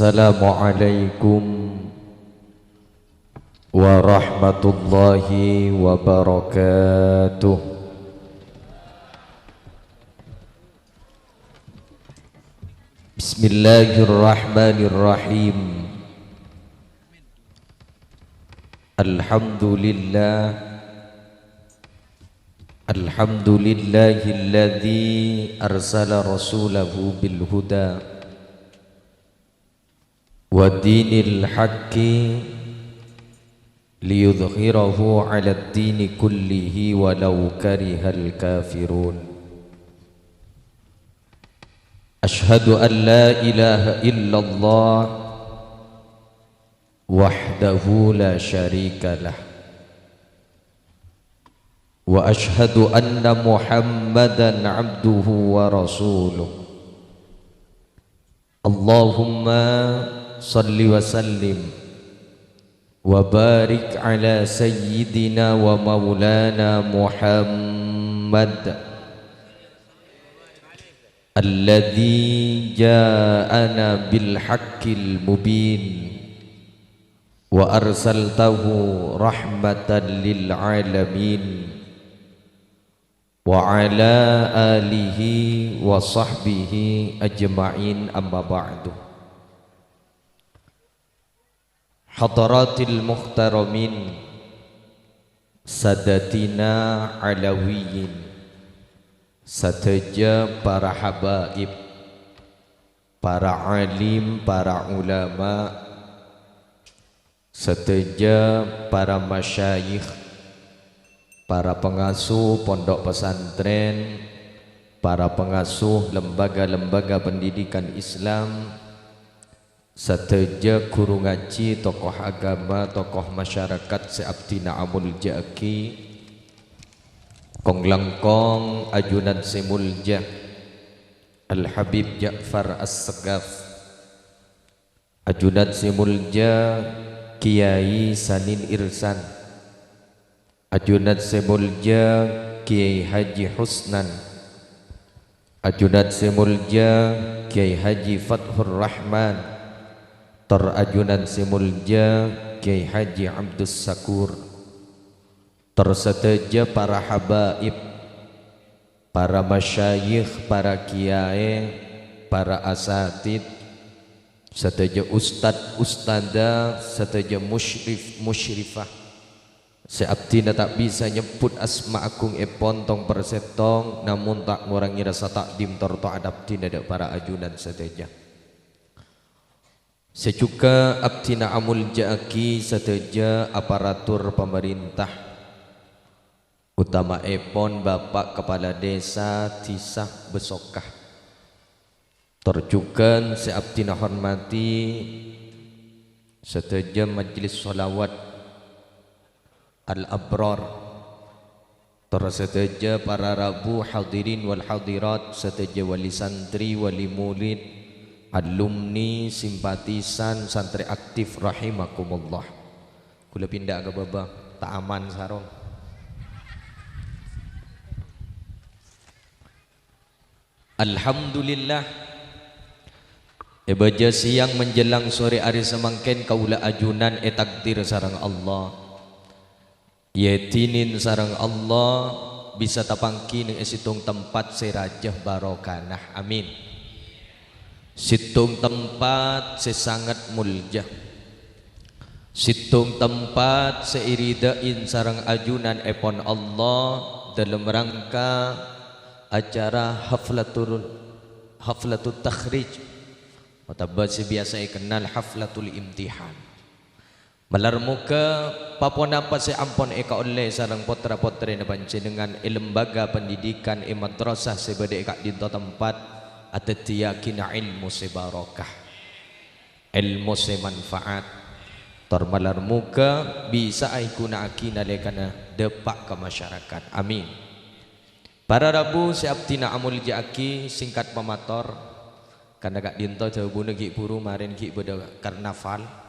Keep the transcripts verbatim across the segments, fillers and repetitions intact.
Assalamualaikum warahmatullahi wabarakatuh. Bismillahirrahmanirrahim. Alhamdulillah. Alhamdulillahilladzi arsala rasulahu bil huda wa dinil haqqi liyudhhirahu 'alad dini kullihi walau karihal kafirun. Asyhadu an la ilaha illallah wahdahu la syarikalah. Wa asyhadu anna Muhammadan abduhu wa rasuluh. Allahumma shalli wa sallim wa barik ala sayyidina wa maulana Muhammad alladzi ja'ana bil haqqil mubin wa arsaltahu rahmatan lil alamin wa ala alihi wa sahbihi ajma'in, amma ba'du. Hadaratil muhtaramin, sadatina alawiyin, sadhâjâ para habaib, para alim, para ulama, sadhâjâ para masyayikh, para pangasuh pondok pesantren, para pangasuh lembaga-lembaga pendidikan Islam, sadhâjâ ghuru ngajhi, tokoh agama, tokoh masyarakat sè abdhina amolja'aghi, kong-langkong ajunan sè molja Al-Habib Ja'far As-Segaf, ajunan sè molja Kiai Sanin Irsan, ajunan sè molja Kiai Haji Husnan, ajunan sè molja Kiai Haji Fathur Rahman, tor ajunan sè molja Kiai Haji Abdus Sakur, tor sadhâjâ para habaib, para masyayikh, para kiyaè, para asatid, sadhâjâ ustad, ustadzah, sadhâjâ musyrif, musyrifah, sè abdhina ta' bisa nyebbhut asma agungngèpon tong-persèttong, namong ta' ngorangè rasa ta'dhim tor ta'at abdhina dâ' para ajunan sadhâjâ. Sè jhughân abdhina amolja'aghi sadhâjâ aparatur pamarènta, otama'èpon Bapa' Kapala Desa Dhisa Besoka. Tor jhughân sè abdhina hormadhi sadhâjâ majelis shalawat Al-Abrar. Tor sadhâjâ para rabu, hadirin wal hadirat, sadhâjâ wali santri, wali murid, alumni, simpatisan, santri aktif rahimakumullah. Kaulâ pinda ka bâbâ, ta' aman sarong. Alhamdulillah, è bâjâ sèyang menjelang sore arè samangkèn kaulâ ajunan ètakdir sareng Allah. Èdinin sareng Allah bisa tapangghi neng è sèttong tempat sè rajâ barokana. Amin. Sèttong tempat sè sanget molja. Sèttong tempat sè èridhâi sareng ajunanèpon Allah dâlem rangka acara haflatul, haflatut takhrij, otabâ sè biyasa èkennal haflatul imtihan. Malar moghâ pa-ponapa sè ampon èkaollè sareng potra-potrèna panjhennengngan è lembaga pendidikan, è madrasah sè bâdâ è ka'dinto tempat, adhâddhiyâghinâ èlmo sè barokah. Èlmo sè manfaat, tor malar moghâ bisa'a èghuna'aghi nalèkana dâpa' ka masyarakat. Amin. Para rabu sè abdhina amolja'aghi, singkat pamator, karna ka'dinto dhâbuna ghi' bhuru marèn ghi' bâdâ karnaval.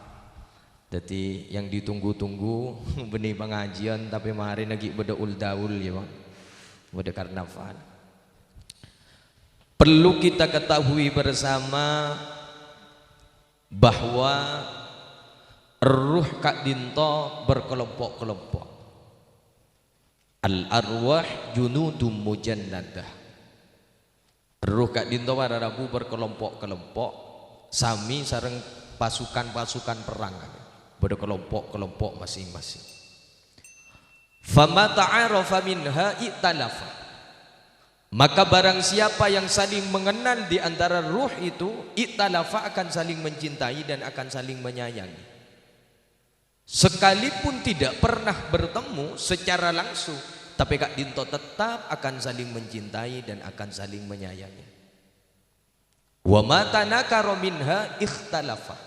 Dhâddhi yang ditunggu-tunggu bânnè pangajiân, tapè marèna ghi' bâdâ ul-daul, yâ, Bang. Bâdâ karnaval. Perlu kita ketahui bersama, bahwa erruh ka'dhinto' berkelompok-kelompok. Al-arwah junudum mujannadah. Erruh ka'dhinto' para rabu berkelompok-kelompok, sami sareng pasukan-pasukan perrang. Bâdâ kelompok-kelompok masing-masing. Fama ta'arafa minha i'talafa. Maka barang siapa yang saling mengenal di antara ruh itu, i'talafa, akan saling mencintai dan akan saling menyayangi. Sekalipun tidak pernah bertemu secara langsung, tapè ka'dhinto' tetap akan saling mencintai dan akan saling menyayangi. Wa ma tanakara minha ikhtalafa.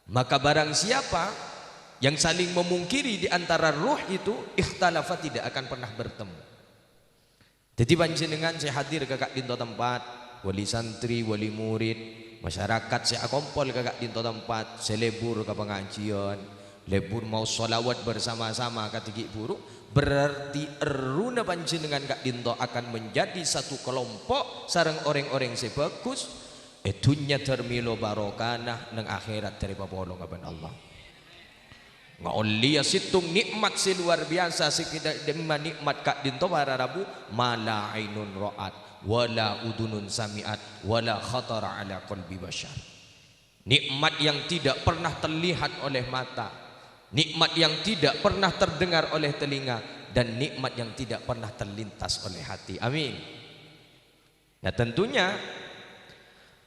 Maka barang siapa yang saling memungkiri di antara ruh itu, ikhtalafa, tidak akan pernah bertemu. Dhâddhi panjhennengan sè hadir ka ka'dhinto' tempat, wali santri, wali murid, masyarakat sè akompol ka ka'dhinto' tempat, sè lebur ka pangajiân, lebur maos shalawat bersama-sama kadhi ghi' bhuru, berarti erruna panjhennengan ka'dhinto' akan menjadi satu kelompok sareng orèng-orèng sè bhâghus, è dhunnya dhâr mèlo barokana, neng akhèrat dhâr èpapolonga bân Allah. Ngaollèya sèttong nè'mat sè luar biyasa, sè kèdâ' dâmma nè'mat ka'dhinto' para rabu, ma la ainun ra'at, wa la udhunun sami'at, wa la khatara ala qalbi basyar. Nikmat yang tidak pernah terlihat oleh mata, nikmat yang tidak pernah terdengar oleh telinga, dan nikmat yang tidak pernah terlintas oleh hati. Amin. Nah, tentunya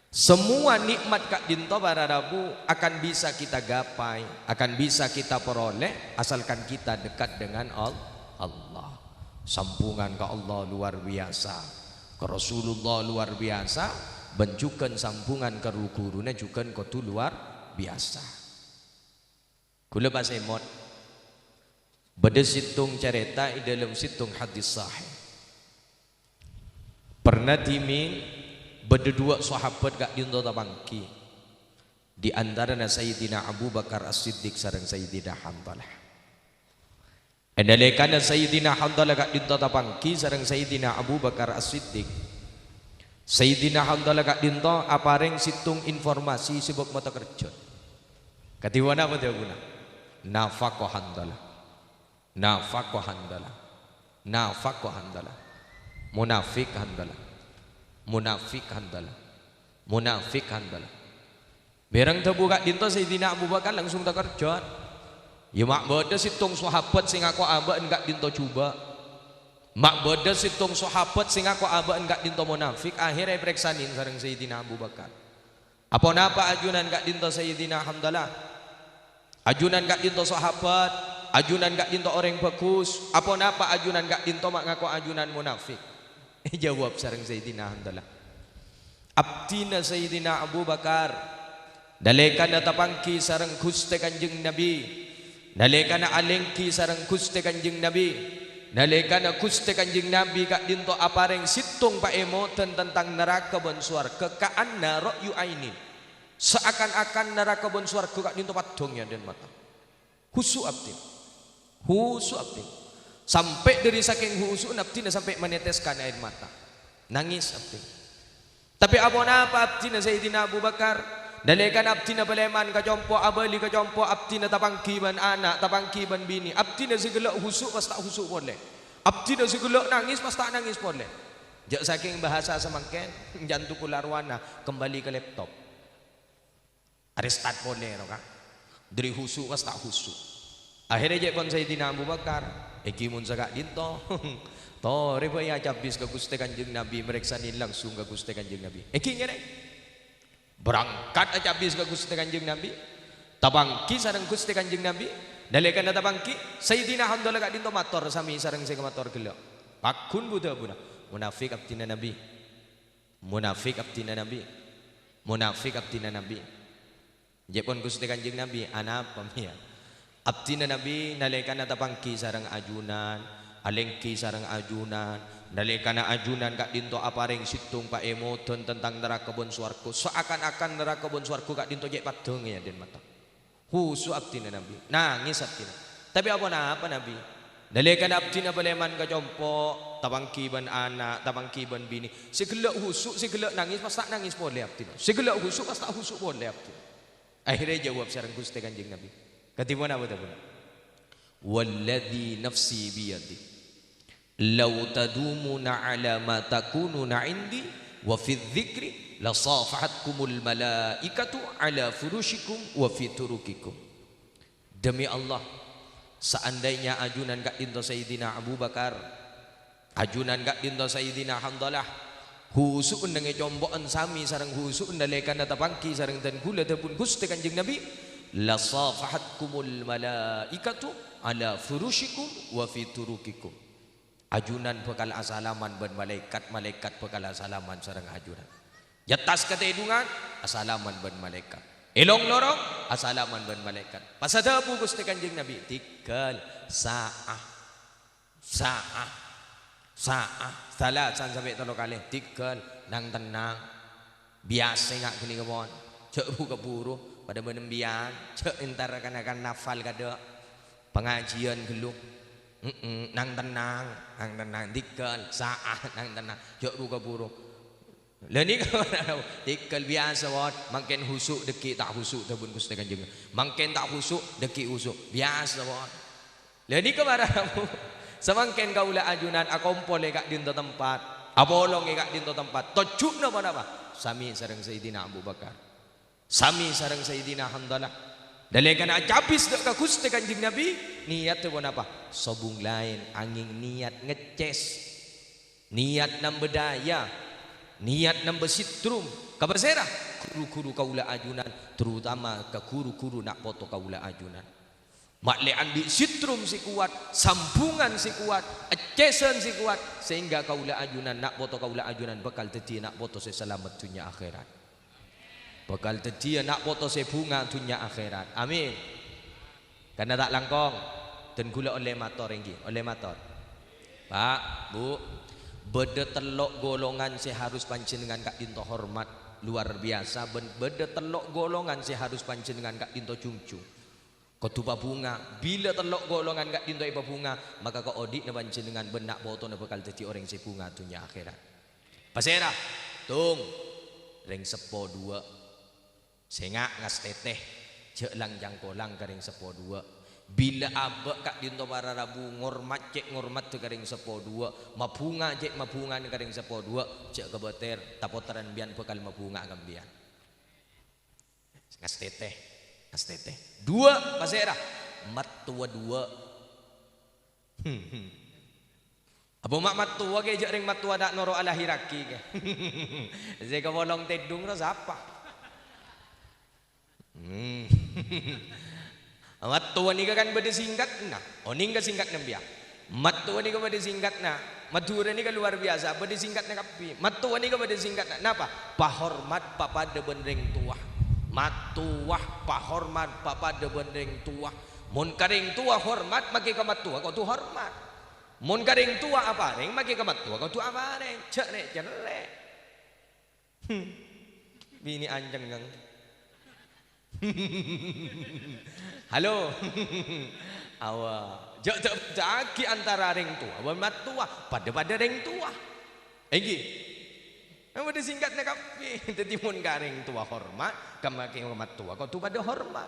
semua nikmat ka'dhinto' para rabu akan bisa kita gapai, akan bisa kita peroleh, asalkan kita dekat dengan Al-, Allah. Sambungan ka Allah luar biyasa, ka Rasulullah luar biyasa, bân jhughân sambungan ka ru-ghuruna jhughân kodhu luar biyasa. Ghulâ pas èmot, bâdâ sèttong carèta è dâlem sèttong hadis sahih. Pernah dhimèn bâdâ duwâ' sahabat ka'dhinto' tapangghi, di antarana Sayyidina Abu Bakar As-Siddiq sareng Sayyidina Hanzalah. È nalèkana Sayyidina Hanzalah ka'dhinto' tapangghi sareng Sayyidina Abu Bakar As-Siddiq, Sayyidina Hanzalah ka'dhinto' aparèng sèttong informasi sè bâk-, matakerjhât. Kadhi ponapa dhâbuna? Nafaqa Hanzalah. Nafaqa Hanzalah. Nafaqa Hanzalah. Munafik Hanzalah. Munafik Hanzalah. Munafik Hanzalah. Bârâng dhâbu ka'dhinto' Sayyidina Abu Bakar langsung takerjhât. Iyâ, ma' bâdâ sèttong sahabat sè ngako abâ'na ka'dhinto' jhubâ'. Ma' bâdâ sèttong sahabat sè ngako abâ'na ka'dhinto' munafik, akhèrra èparèksanè sareng Sayyidina Abu Bakar. Aponapa ajunan ka'dhinto' Sayyidina Hanzalah? Ajunan ka'dhinto' sahabat, ajunan ka'dhinto' orèng bhâghus, aponapa ajunan ka'dhinto' ma' ngako ajunan munafik? Èjâwâb sareng Sayyidina Hanzalah, "Abdhina Sayyidina Abu Bakar, nalèkana tapangghi sareng Ghustè Kanjeng Nabi, nalèkana alèngghi sareng Ghustè Kanjeng Nabi, nalèkana Ghustè Kanjeng Nabi ka'dhinto' aparèng sèttong paèmodhân tentang naraka bân sowarghâ ka'anna ra'yu ainin, saakan-akan naraka bân sowarghâ ka'dhinto' paddhâng è adâ'na mata." Husu' abdhina. Husu' abdhina. Sampè' dhâri sakèng husu'na abdhina sampè' maneteskan aèr mata. Nangès abdhina. Tapè aponapa abdhina Sayyidina Abu Bakar? Nalèkana abdhina palèman ka compo', abâli ka compo', abdhina tapangghi bân ana', tapangghi bân binè'. Abdhina sè ghellâ' husu' pas ta' husu' polè. Abdhina sè ghellâ' nangès pas ta' nangès polè. Jhâ' sakèng bhâsa samangkèn, jantu kula rowana, kembali ke laptop. Restart polè, ro, Ka'. Dhâri husu' pas ta' husu'. Akhèrra ca'èpon Sayyidina Abu Bakar, "Èngghi mon saka'dhinto, torè bhâi acabis ka Ghustè Kanjeng Nabi, marèksanè langsung ka Ghustè Kanjeng Nabi." Èngghi ngèrèng. Berangkat acabis ka Ghustè Kanjeng Nabi. Tapangghi sareng Ghustè Kanjeng Nabi. Nalèkana tapangghi, Sayyidina Hanzalah ka'dhinto mator samè sareng sè kamator ghellâ'. Pagghun bu-dhâbuna, "Munafik abdhina Nabi." Munafik abdhina Nabi. Munafik abdhina Nabi. Jhâ' pon Ghustè Kanjeng Nabi, "Anapa, mèya?" "Abdhina Nabi nalèkana tapangghi sareng ajunan, alèngghi sareng ajunan, nalèkana ajunan ka'dhinto aparèng sèttong paèmodhân tentang naraka bân sowarghâ, saakan-akan naraka bân sowarghâ ka'dhinto cè' paddhâng è adâ'na mata." Husu' abdhina Nabi, nangès abdhina. Tapè aponapa Nabi? Nalèkana abdhina palèman ka compo', tapangghi bân ana', tapangghi bân binè'. Sè ghellâ' husu', sè ghellâ' nangès, pas ta' nangès polè abdhina. Sè ghellâ' husu', pas ta' husu' polè abdhina. Akhirnya jawab sareng Guste Kanjeng Nabi. Kadhi ponapa dhabuna? "Walladzi nafsi biyadi, lau tadumuna ala ma takununa indi wa fi dzikri, lasafahatkumul malaikatu ala furusyikum wa fi turukikum." Demi Allah, saandainya ajunan ka'dhinto Sayyidina Abu Bakar, ajunan ka'dhinto Sayyidina Handalah, husu'na ngecompo'an sami sareng husu'na lekana tapangghi sareng dhân ghulâ dhâbuna Guste Kanjeng Nabi, "Lasafahatkumul malaikatu ala furusyikum wa fi turukikum." Ajunan bhâkal asalaman bân malaèkat, malaèkat bhâkal asalaman sareng ajunan. È attas katèdhungan, asalaman bân malaèkat. È long-lorong, asalaman bân malaèkat. Pas adhâbu Guste Kanjeng Nabi, "Dhingghâl, sa'ah, sa'ah, sa'ah." Salasan sampè' tello kalè, "Dhingghâl, nang-tennang. Biyasa nga' ghânèka pon. Jhâ' ru-kaburu, padâ bân empèyan. Jhâ' entar kan-, kan-, nafal kadâ'. Pangajiân ghâllu. Mm-mm, nang-tennang, nang-tennang. Dhingghâl, sa'ah, nang-tennang. Jhâ' ru-kaburu." Lah nèka mara dhingghâl biyasa, pon. Mangkèn husu' dhâggi' ta' husu' dhâbuna Guste Kanjeng. Mangkèn ta' husu' dhâggi' husu'. Biyasa, pon. Lah nèka mara samangkèn kaulâ ajunan akompol è ka'dhinto tempat, apolong è ka'dhinto tempat. Tojjhuna ponapa? Sami sareng Sayyidina Abu Bakar. Sami sareng Sayyidina Handalah. Dâlèkana acabis dâ' ka Guste Kanjeng Nabi, niyatta ponapa? Sobung laèn, angèng niat ngecces. Niat nambâ dâjâ, niat nambâ sèttrum. Ka pasèra? Ru-ghuru kaulâ ajunan, terutama ka ru-ghuru na' poto kaulâ ajunan. Ma'lè andi' sèttrum sè kowat, sambungan sè kowat, eccèsan sè kowat, sehingga kaulâ ajunan, na' poto kaulâ ajunan bhâkal dhâddhiyâ na' poto sè salamet dhunnya akhèrat. Bhâkal dhâddhiyâ na' poto sè bhunga dhunnya akhèrat. Amin. Karna ta' langkong, dhân ghulâ ollè mator ènggi, ollè mator. Pa', Bu, bâdâ tello' golongan sè harus panjhennengngan ka'dhinto hormat luar biasa, bân bâdâ tello' golongan sè harus panjhennengngan ka'dhinto jhungjhung. Kodhu pabhunga. Bilâ tello' golongan ka'dhinto èpabhunga, maka kaodi'na panjhennengngan bân na' potona bhâkal dhâddhi orèng sè bhunga dhunnya akhèrat. Pasèra? Tong, rèng seppo duwâ'. Sènga' ngastètè, jhâ' lang-cangkolang ka rèng seppo duwâ'. Bilâ abâ' ka'dhinto para rabu ngormat cè' ngormadhâ ka rèng seppo duwâ', mabhunga cè' mabhungana ka rèng seppo duwâ', jhâ' kabâter, tapotteran empèyan bhâkal mabhunga ka empèyan. Ngastètè, ngastètè. Duwâ', pasèra? Mattowa duwâ'. Apa ma' mattowa kè, jhâ' rèng mattowa ta' noro' alahèrraghi kè. Sè kapolong tèdhung ro sapa? Hmm. Mattowa nèka kan bâdâ singkatna. Onèng ka singkatna, empèyan? Mattowa nèka bâdâ singkatna. Madhurâ nèka luar biasa, bâdâ singkatna kabbhi. Mattowa nèka bâdâ singkatna. Napa? Pahormat papadâ bân rèng towa. Mattowa pahormat papadâ bân rèng towa. Mon ka rèng towa hormat, makè ka mattowa kodhu hormat. Mon ka rèng towa aparèng, makè ka mattowa kodhu aparèng. Jhâ' rè'-cellè'. Hmm. Binè' ancengngeng. Halo. Awa. Jhâ' ta'-, ta' aghi antara rèng towa bân mattowa. Padâ-padâ rèng towa. Ènggi. Kan bâdâ singkatna kabbhi. Dhâddhi, mon ka rèng towa hormat, ka makè ka mattowa kodhu padâ hormat.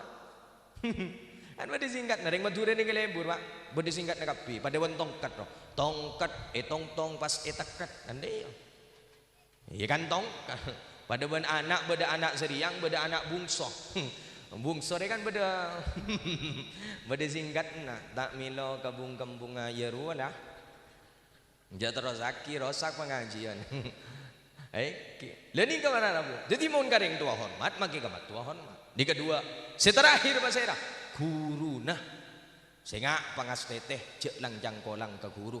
Kan bâdâ singkatna, rèng Madhurâ nèka lebur, Pa'. Bâdâ singkatna kabbhi, padâ bân tongket, ro. Tongket, ètongtong pas ètekket. Kan iyâ. Iyâ kan, tongket. Padâ bân ana', bâdâ ana' sè rèyang, bâdâ ana' bungso. Bungso rè kan bâdâ, bâdâ singkatna. Ta' mèlo kabung-kembungnga iyâ rowa, la. Jhâ' terrossaghi, rosak pangajiân. Ènggi. Lah nèka mara rabu. Dhâddhi mon ka rèng towa hormat, makè ka mattowa hormat. Nèka duwâ'. Sè terakhir pasèra? Ghuruna. Sènga' pangastètè, jhâ' lang-cangkolang ka ghuru.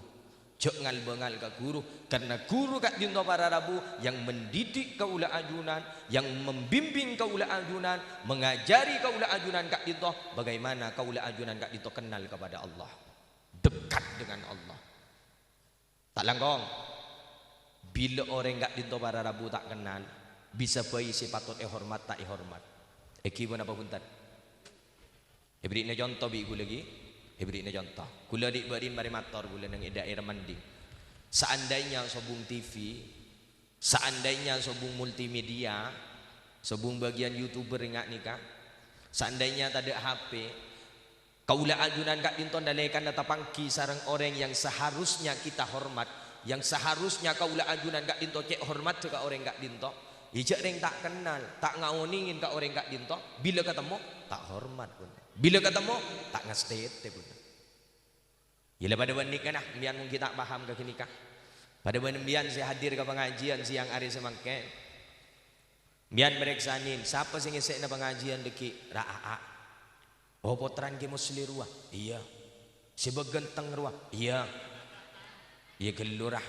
Jhâ' ngal-bângal ka ghuru. Karna ghuru ka'dinto para rabu yang mendidik kaulâ ajunan, yang membimbing kaulâ ajunan, mengajari kaulâ ajunan ka'dinto bagaimana kaulâ ajunan ka'dinto kenal kepada Allah. Dekat dengan Allah. Ta' langkong. Bilâ orèng ka'dinto para rabu ta' kennal, bisa bhâi sè patot èhormat ta' èhormat. Ènggi ponapa bhunten? Èbèrri'na conto bi' ghulâ ghi. Èbèrri'na conto. Ghulâ dhi' bâri'na marè mator ghulâ neng è dhaèra Mending. Saandainya sobung T V, saandainya sobung multimedia, sobung bâgiyân YouTuber enga' nèka, Seandainya tadâ' H P, kaulâ ajunan ka'dinto nalèkana tapangghi sareng orèng yang seharusnya kita hormat, yang seharusnya kaulâ ajunan ka'dinto cè' hormat ka orèng ka'dinto, iyâ jhâ' rèng ta' kennal, ta' ngaonèngè ka orèng ka'dinto, bilâ katemmo, ta' hormat, bun. Bilâ katemmo, ta' ngastètè, bun. Iyâ la padâ bân nèka, nah, embiyân mon ghi' ta' paham ka ghânèka. Padâ bân embiyân sè hadir ka pangajiân sèyang arè samangkèn. Embiyân marèksanè, sapa sè ngèssè'na pangajiân dhâggi'? Ra, a, a. Oh, pottrana Kè Musli rowa? Iyâ. Sè bâ' ghânteng rowa? Iyâ. Iyâ ghâllu, ra.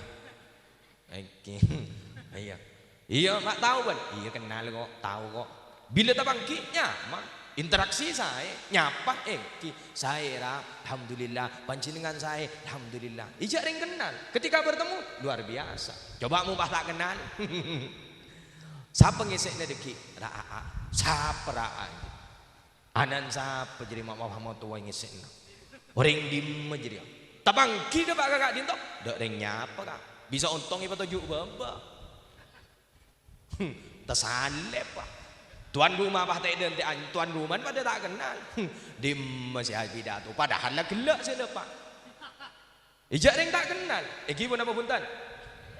Èngghi. Iyâ. Iyâ, ma' tao, bân? Iyâ, kennal, kok. Tao, kok. Bilâ tapangghi, nyaman. Interaksi saè. Nyapa, èngghi. Saè, ra. Alhamdulillah. Panjhennengngan saè. Alhamdulillah. Iyâ jhâ' rèng kennal. Ketika bertemu, luar biasa. Coba mon pas ta' kennal. Sapa ngèssè'na dhâggi'? Ra, a, a. Sapa, ra, a? Ana'na sapa jârèya ma' matowa ngèssè'na? Orèng dimma jârèya? Tapangghi dâpa' ka ka'dinto? Dâ' rèng nyapa, Ka'? Bisa ontong èpatoju' bâbâ. Hmm, tasalèp, Pak. Tuan rumah pas tè'-dântè'an, tuan rumah padâ ta' kennal. Hmm, dimma sè apidato? Padahal la ghellâ' sè dâpa'. Iyâ jhâ' rèng ta' kennal. Èngghi ponapa bhunten?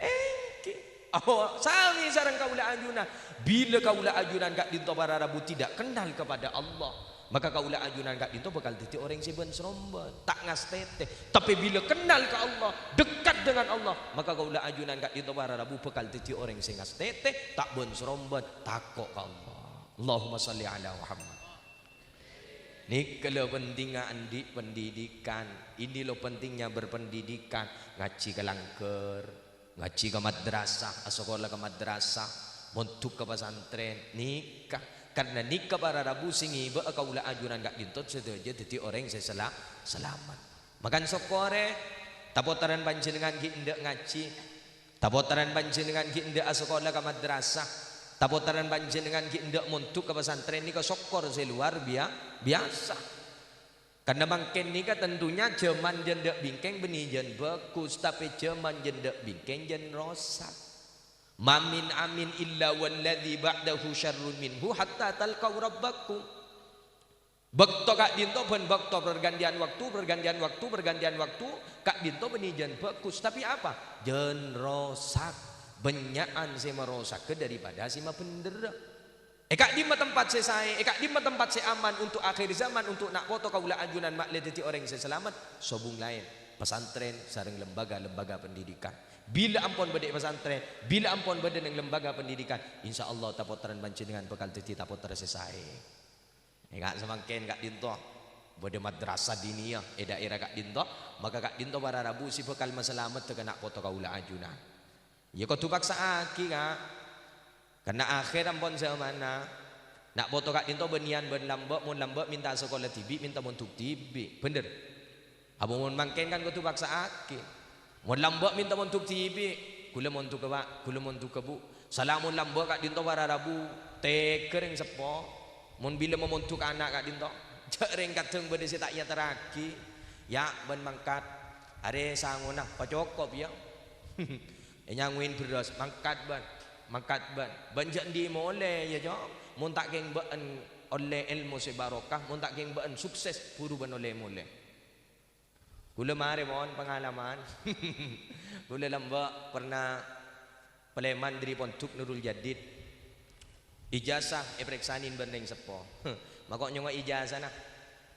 Èngghi. Oh, samè sareng kaulâ ajunan. Bilâ kaulâ ajunan ka'dinto para rabu tidak kenal kepada Allah, maka kaulâ ajunan ka'dinto bhâkal dhâddhi orèng sè bân-srombân, ta' ngastètè. Tapè bilâ kennal ka Allah, dekat dengan Allah, maka kaulâ ajunan ka'dinto para rabu bhâkal dhâddhi orèng sè ngastètè, ta' bân-srombân, tako' ka Allah. Allahumma shalli ala Muhammad. Nèka lo pentingnga andi' pendidikan. Ini lo pentingnya berpendidikan. Ngajhi ka langghâr, ngajhi ka madrasah, asakola ka madrasah, mondhuk ka pasantrèn. Nèka. Karna nèka para rabu sè ngèbâ'â kaulâ ajunan ka'dinto sadhâjâ dhâddhi orèng sè sela-, salamet. Maka sokkorè, tapotteran panjhennengngan ghi' endâ' ngajhi. Tapotteran panjhennengngan ghi' endâ' asakola ka madrasah. Tapotteran panjhennengngan ghi' endâ' mondhuk ka pasantrèn nèka sokkor sè luar bia-, biyasa. Karna mangkèn nèka tentunya jhâman jân dâ' bingkèng bânnè jân bhâghus, tapè jhâman jân dâ' bingkèng jân rosak. Ma min amin illa walladzi ba'dahu syarrun minhu hatta talqau rabbakum. Bâkto ka'dinto bân bâkto, pergantian waktu, pergantian waktu, pergantian waktu, ka'dinto bânnè jân bhâghus. Tapè apa? Jân rosak. Bânnya'an sè marosagghâ daripada sè mabhendherrâ. È ka'dimma tempat sè saè, è ka'dimma tempat sè aman untuk akhir zaman, untuk na' poto kaulâ ajunan ma'lè dhâddhi orèng sè salamet? Sobung laèn, pasantrèn sareng lembaga-lembaga pendidikan. Bilâ ampon bâdâ è pasantrèn, bilâ ampon bâdâ neng lembaga pendidikan, insyaallah tapotteran panjhennengngan bhâkal dhâddhi tapotteran sè saè. È ka' samangkèn ka'dinto bâdâ madrasah diniyah è daerah ka'dinto, maka ka'dinto para rabu sè bhâkal masalameddhâ ka na' poto kaulâ ajunan. Iyâ kodhu paksa'aghi, Ka'. Karna akhèr ampon zamanna. Na' poto ka'dinto bânnèyan bân lambâ', mon lambâ' mènta asakola dhibi', mènta mondhuk dhibi'. Bhender? Apa mon mangkèn kan kodhu paksa'aghi. Mon lambâ' mènta mondhuk dhibi', "Ghulâ mondhughâ, Pak, ghulâ mondhughâ, Bu'." Sala mon lambâ' ka'dinto para rabu, tèghâ rèng seppo. Mon bilâ mamondhuk ana' ka'dinto, jhâ' rèng kadhâng bâdâ sè ta' èyaterraghi. "Ya', bân mangkat. Arè sangona, pacokop, ya." Ènyangowè bherrâs, "Mangkat, bân. Mangkat, bân. Bân jhâ' andi' molè, ya, Cong. Mon ta' kèng bâ'en ollè èlmo sè barokah, mon ta' kèng bâ'en sukses, buru bân ollè molè." Ghulâ marè, mon, pangalaman. Ghulâ lambâ' pernah palèman dâri Pondhuk Nurul Jadid. Ijazah èparèksanè bân rèng seppo. Mako' nyongngo' ijazana.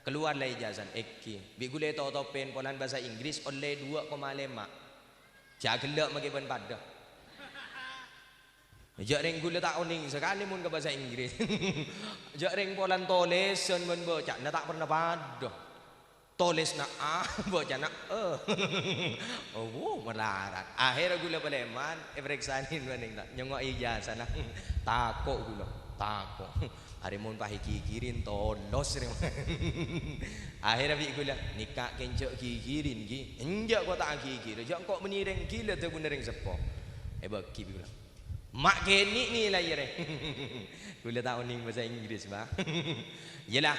Kalowar la ijazana, èngghi. Bi' ghulâ ètotobhi polana bhâsa Inggris ollè duwâ' koma lèma'. Jhâ' ghellâ' makè bân padâ. Jhâ' rèng ghulâ ta' onèng sakalè mon ka bhâsa Inggris. Jhâ' rèng polana tolèsan bân bâcana ta' pernah padâ. Tolèsanna A, bâcana E. Oh, malarat. Akhèrra ghulâ palèman, èparèksanè bân rèng ta-, nyongngo' ijazana. Tako' ghulâ, tako'. Arè mon pas èghighiri tolos rèng. Akhèrra bi' ghulâ, "Nèka kèng jhâ' ghighiri, ghi." "Enjâ' ko' ta' aghighiri, jhâ' engko' bânnè rèng ghilâ dhâbuna rèng seppo." Èbâghi bi' ghulâ. Ma' kènè' nilai rè. Ghulâ ta' onèng bhâsa Inggris, Pak. Iyâlah,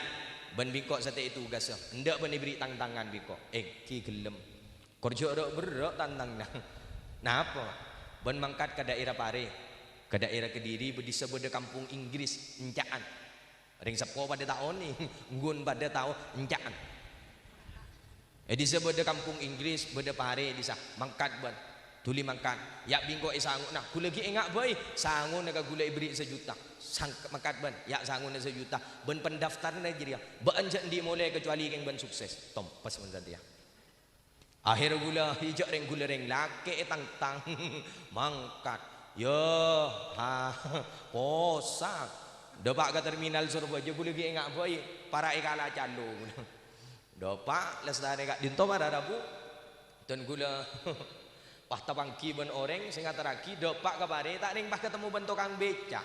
bân bi' engko' satèya tugassa. Endâ' bân èbherri' tang-tangan bi' engko'. Èngghi ghellem. Kor jhâ' râ'-berrâ' tantangna. Napa? Bân mangkat ka daerah Pare, ka daerah Kediri, bâdâ sè bâdâ kampung Inggris, enca'an. Rèng seppo padâ ta' onèng, ghun padâ tao enca'an. È dissa' bâdâ kampong Inggris, bâdâ parè è dissa', mangkat bân, dhuli mangkat, ya' bi' engko' èsango'na, ghulâ ghi' enga' bhâi, sangona ka ghulâ èberri' sajuta. Sang-, mangkat bân, ya' sangona sajuta, bân pendaftaranna jârèya, bâ'ân jhâ' andi' molè kacuali kèng bân sukses. Tompes mon satèya. Akhèr ghulâ, ijâ' rèng ghulâ rèng lakè' ètangtang. Mangkat. Yâ, ha, posa. Dâpa' ka terminal Sorbhâjâ ghulâ ghi' enga' bhâi, para' èkala calo ghulâ. Dâpa' lastarè ka'dinto para rabu. Dân ghulâ pas tapangghi bân orèng sè ngaterraghi, dâpa' ka parè, ta' rèng pas katemmo bân tokang beca'.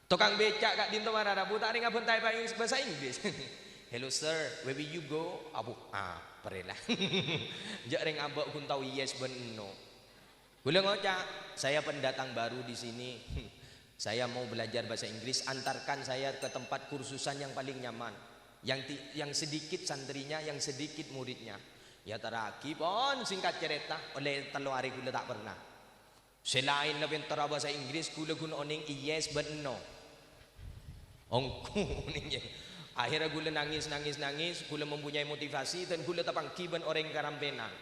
Tokang beca' ka'dinto para rabu ta' rèng abhânta è bhâsa Inggris. "Hello sir, where will you go?" Abu, apa rè la. Jâ' rèng abâ' ghun tao yes bân enno'. Ghulâ ngoca', "Saya pendatang baru di sini. Saya mau belajar bahasa Inggris, antarkan saya ke tempat kursusan yang paling nyaman. Yang ti-, yang sedikit santrinya, yang sedikit muridnya." Èyaterraghi pon singkat cerita, ollè tello arè ghulâ ta' pernah. Sè laènna pènterra bhâsa Inggris, ghulâ ghun onèng yes bân enno'. Ongghu onèng yes. Akhèrra ghulâ nangès, nangès, nangès, ghulâ mempunyai motivasi, dân ghulâ tapangghi bân orèng Karampenan.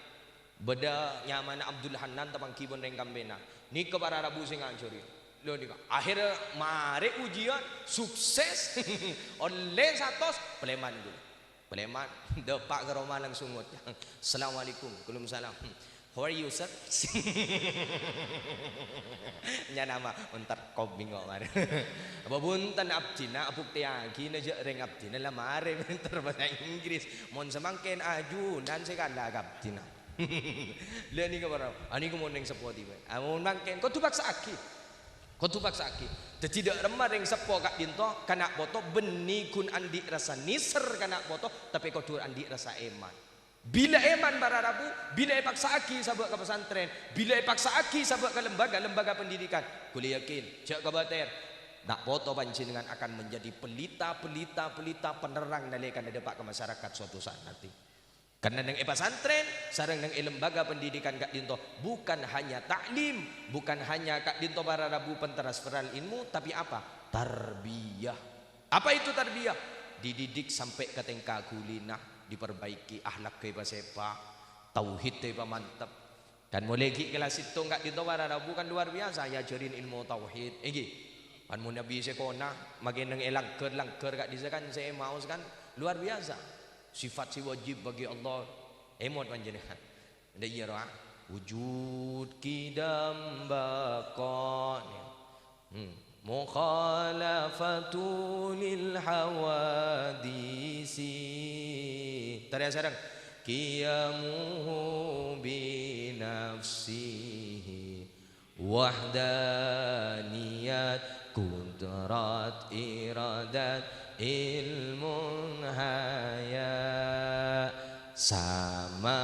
Bâdâ nyamana Abdul Hannan tapangghi bân orèng Karampenan. Nèka para rabu sè ngajhâri. Lho nèka. Akhèrra marè ujian, sukses, ollè satos, palèman ghulâ. Palèman, dâpa' ka roma langsung ngoca', "Assalamualaikum." "Waalaikumsalam." "How are you, sir?" Nyamana, "Entar kobingo marè." "Apa bhunten abdhina, abuktèyaghina jâ' rèng abdhina la marè pènter bhâsa Inggris. Mon samangkèn ajunan sè kala ka abdhina." Lha nèka para, anèka mon rèng seppo dhibi'. Amon mangkèn kodhu paksa'aghi. Kodhu paksa'aghi. Dhâddhi dâ' remma rèng seppo ka'dinto, kana' poto bânnè ghun andi' rassa nèser kana' poto, tapè kodhu andi' rassa èman. Bilâ èman para rabu, bilâ èpaksa'aghi sabâ' ka pesantren, bilâ èpaksa'aghi sabâ' ka lembaga-lembaga pendidikan, ghulâ yakin, jâ' kabâter, na' poto panjhennengngan akan menjadi pelita, pelita, pelita penerang nalèkana dâpa' ka masyarakat suatu saat nanti. Karena neng è pasantren sareng neng è lembaga pendidikan ka'dinto bukan hanya taklim, bukan hanya ka'dinto para rabu pentransferan ilmu, tapi apa? Tarbiyah. Apa itu tarbiyah? Dididik sampai ke tingkah ghulina, diperbaiki, akhlak èpasèpa', tauhid èpamantep. Kan molaè ghi' kellas sèttong ka'dinto para rabu kan luar biasa èajhârin ilmu tauhid, èngghi. Kan mon Nabi sè kona, makè neng è langghâr-langghâr ka'dissa' kan sè èmaos kan luar biasa. Sifat sè wajib bagi Allah, èmot panjhennengngan. Dâ' iyâ rowa, wujud, qidam, baqa. Hmm. Mukhalafatu lil hawadisi. Torè sareng. Qiyamuhu bi nafsihi. Wahdaniyat, qudrat, iradat, ilmun, haya. Sama,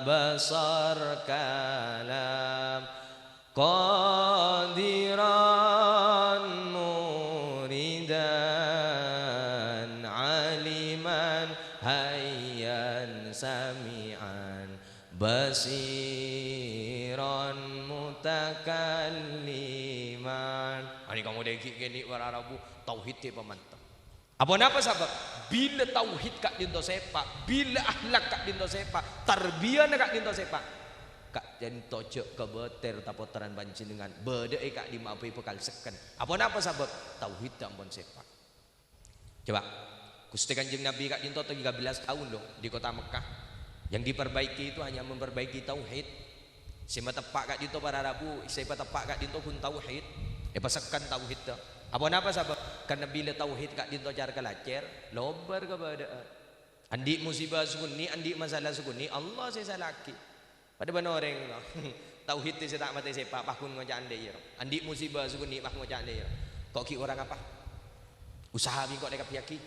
basar, kalam. Qadiran muridan, aliman hayyan sami'an, basiran mutakalliman. Anèka molaè ghi' kènè' para rabu, tauhid èpamantep. Apa napa sabâb? Bilâ tauhid ka'dinto sèpa', bilâ akhlak ka'dinto sèpa', tarbiyana ka'dinto sèpa', ka'dinto jâ' kabâter, ta' pottrana panjhennengngan, bâdâ è ka'dimma'a bhâi bhâkal sekken. Apa napa sabâb? Tauhidda ampon sèpa'. Coba, Ghustè Kanjeng Nabi ka'dinto tiga belas tahun, loh, di kota Mekkah. Yang diperbaiki itu hanya memperbaiki tauhid. Sè mateppa' ka'dinto para rabu, sè mateppa' ka'dinto ghun tauhid, èpasekken tauhidda. Apa napa sabâb? Karna bilâ tauhid ka'dinto car-kalacèr, lobâr kabâdâ'ân. Andi' musibâ sakonè', andi' masalah sakonè', Allah sè èsala'aghi. Padâ bân orèng, no. Tauhid sè ta' matè sèpa', pas ghun ngoca' andi' iyâ, ro. Andi' musibâ sakonè', pas ngoca' andi' iyâ, ro. Kok ghi' korang apa? Usaha bi' engko' la èkabbhiyaghi.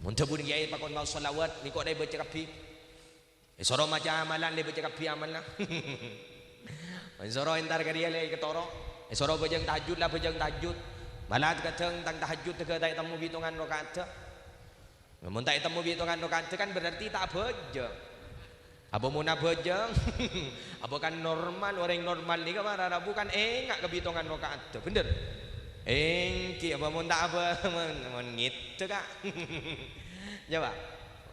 Mon dhâbuna kèyaè pakon maos shalawat, bi' engko' la èbâca kabbhi. Èsoro maca amalan, la èbâca kabbhi amalla. Èsoro entar ka rèya, la èkatoro'. Èsoro abhâjâng tahajjud, la abhâjâng tahajjud. Mala kadhâng tang tahajjud tèghâ ta' ètemmo bitongan raka'adda. Mon ta' ètemmo bitongan raka'adda kan berarti ta' abhâjâng. Apa mon abhâjâng? Apa kan normal, orèng normal nèka para rabu kan enga' ka bitongan raka'adda, bhender? Èngghi, apa mon ta' apa? Mon, mon ngèdhâ, Ka'. Coba.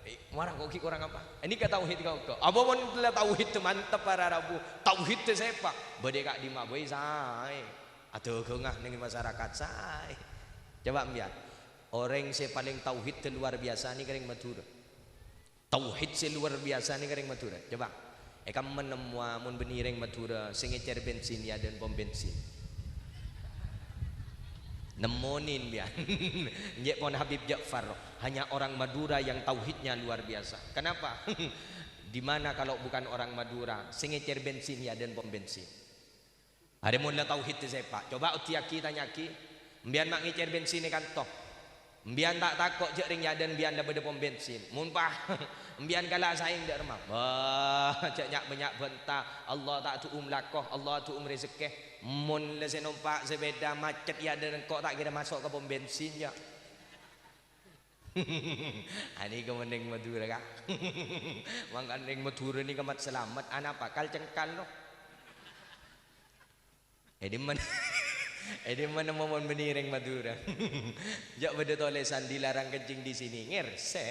Eh, mara kok ghi' korang apa? Ini ka tauhid kok, kok. Apa mon la tauhid mantep para rabu? Tauhid sèpa? Bâdâ ka'dimma bhâi saè. Adhâghângnga neng masyarakat saè. Coba mbiyan. Orèng sè palèng tauhid luar biasa nèka rèng Madhurâ. Tauhid sè luar biasa nèka rèng Madhurâ. Coba, è kamma nemmowa mon bânnè rèng Madhurâ sè ngècèr bensin è adâ'na pom bensin? Nemmonè, mbiyan. Jhâ' pon Habib Ja'far, hanya orang Madura yang tauhidnya luar biasa. Kenapa? Di mana kalau bukan orang Madura sè ngècèr bensin è adâ'na pom bensin? Arè mon la tauhid sèpa', coba oddhiyaghi, tanya'aghi, mbiyan ma' ngècèr bensin è kanto? Mbiyan ta' tako' jhâ' rèng è adâ'na mbiyan la bâdâ pom bensin? Mon pa, mbiyan kala saèng dâ' remma? Wah, jhâ' nya'-bânnya' bânta. Allah ta' du'um lako, Allah du'um rejekkè. Mon la sè nompa' sepeda macet è adâ'na engko' ta' kèra maso' ka pom bensin, yâ. Anèka mon rèng Madhurâ, Ka'. Mangkana rèng Madhurâ nèka mat-salamet, anapa? Kal-cengkal, no. È dimma, è dimma nemmo mon bânnè rèng Madhurâ? Jhâ' bâdâ tolèsan "Dilarang kencing di sini", ngèrsè'.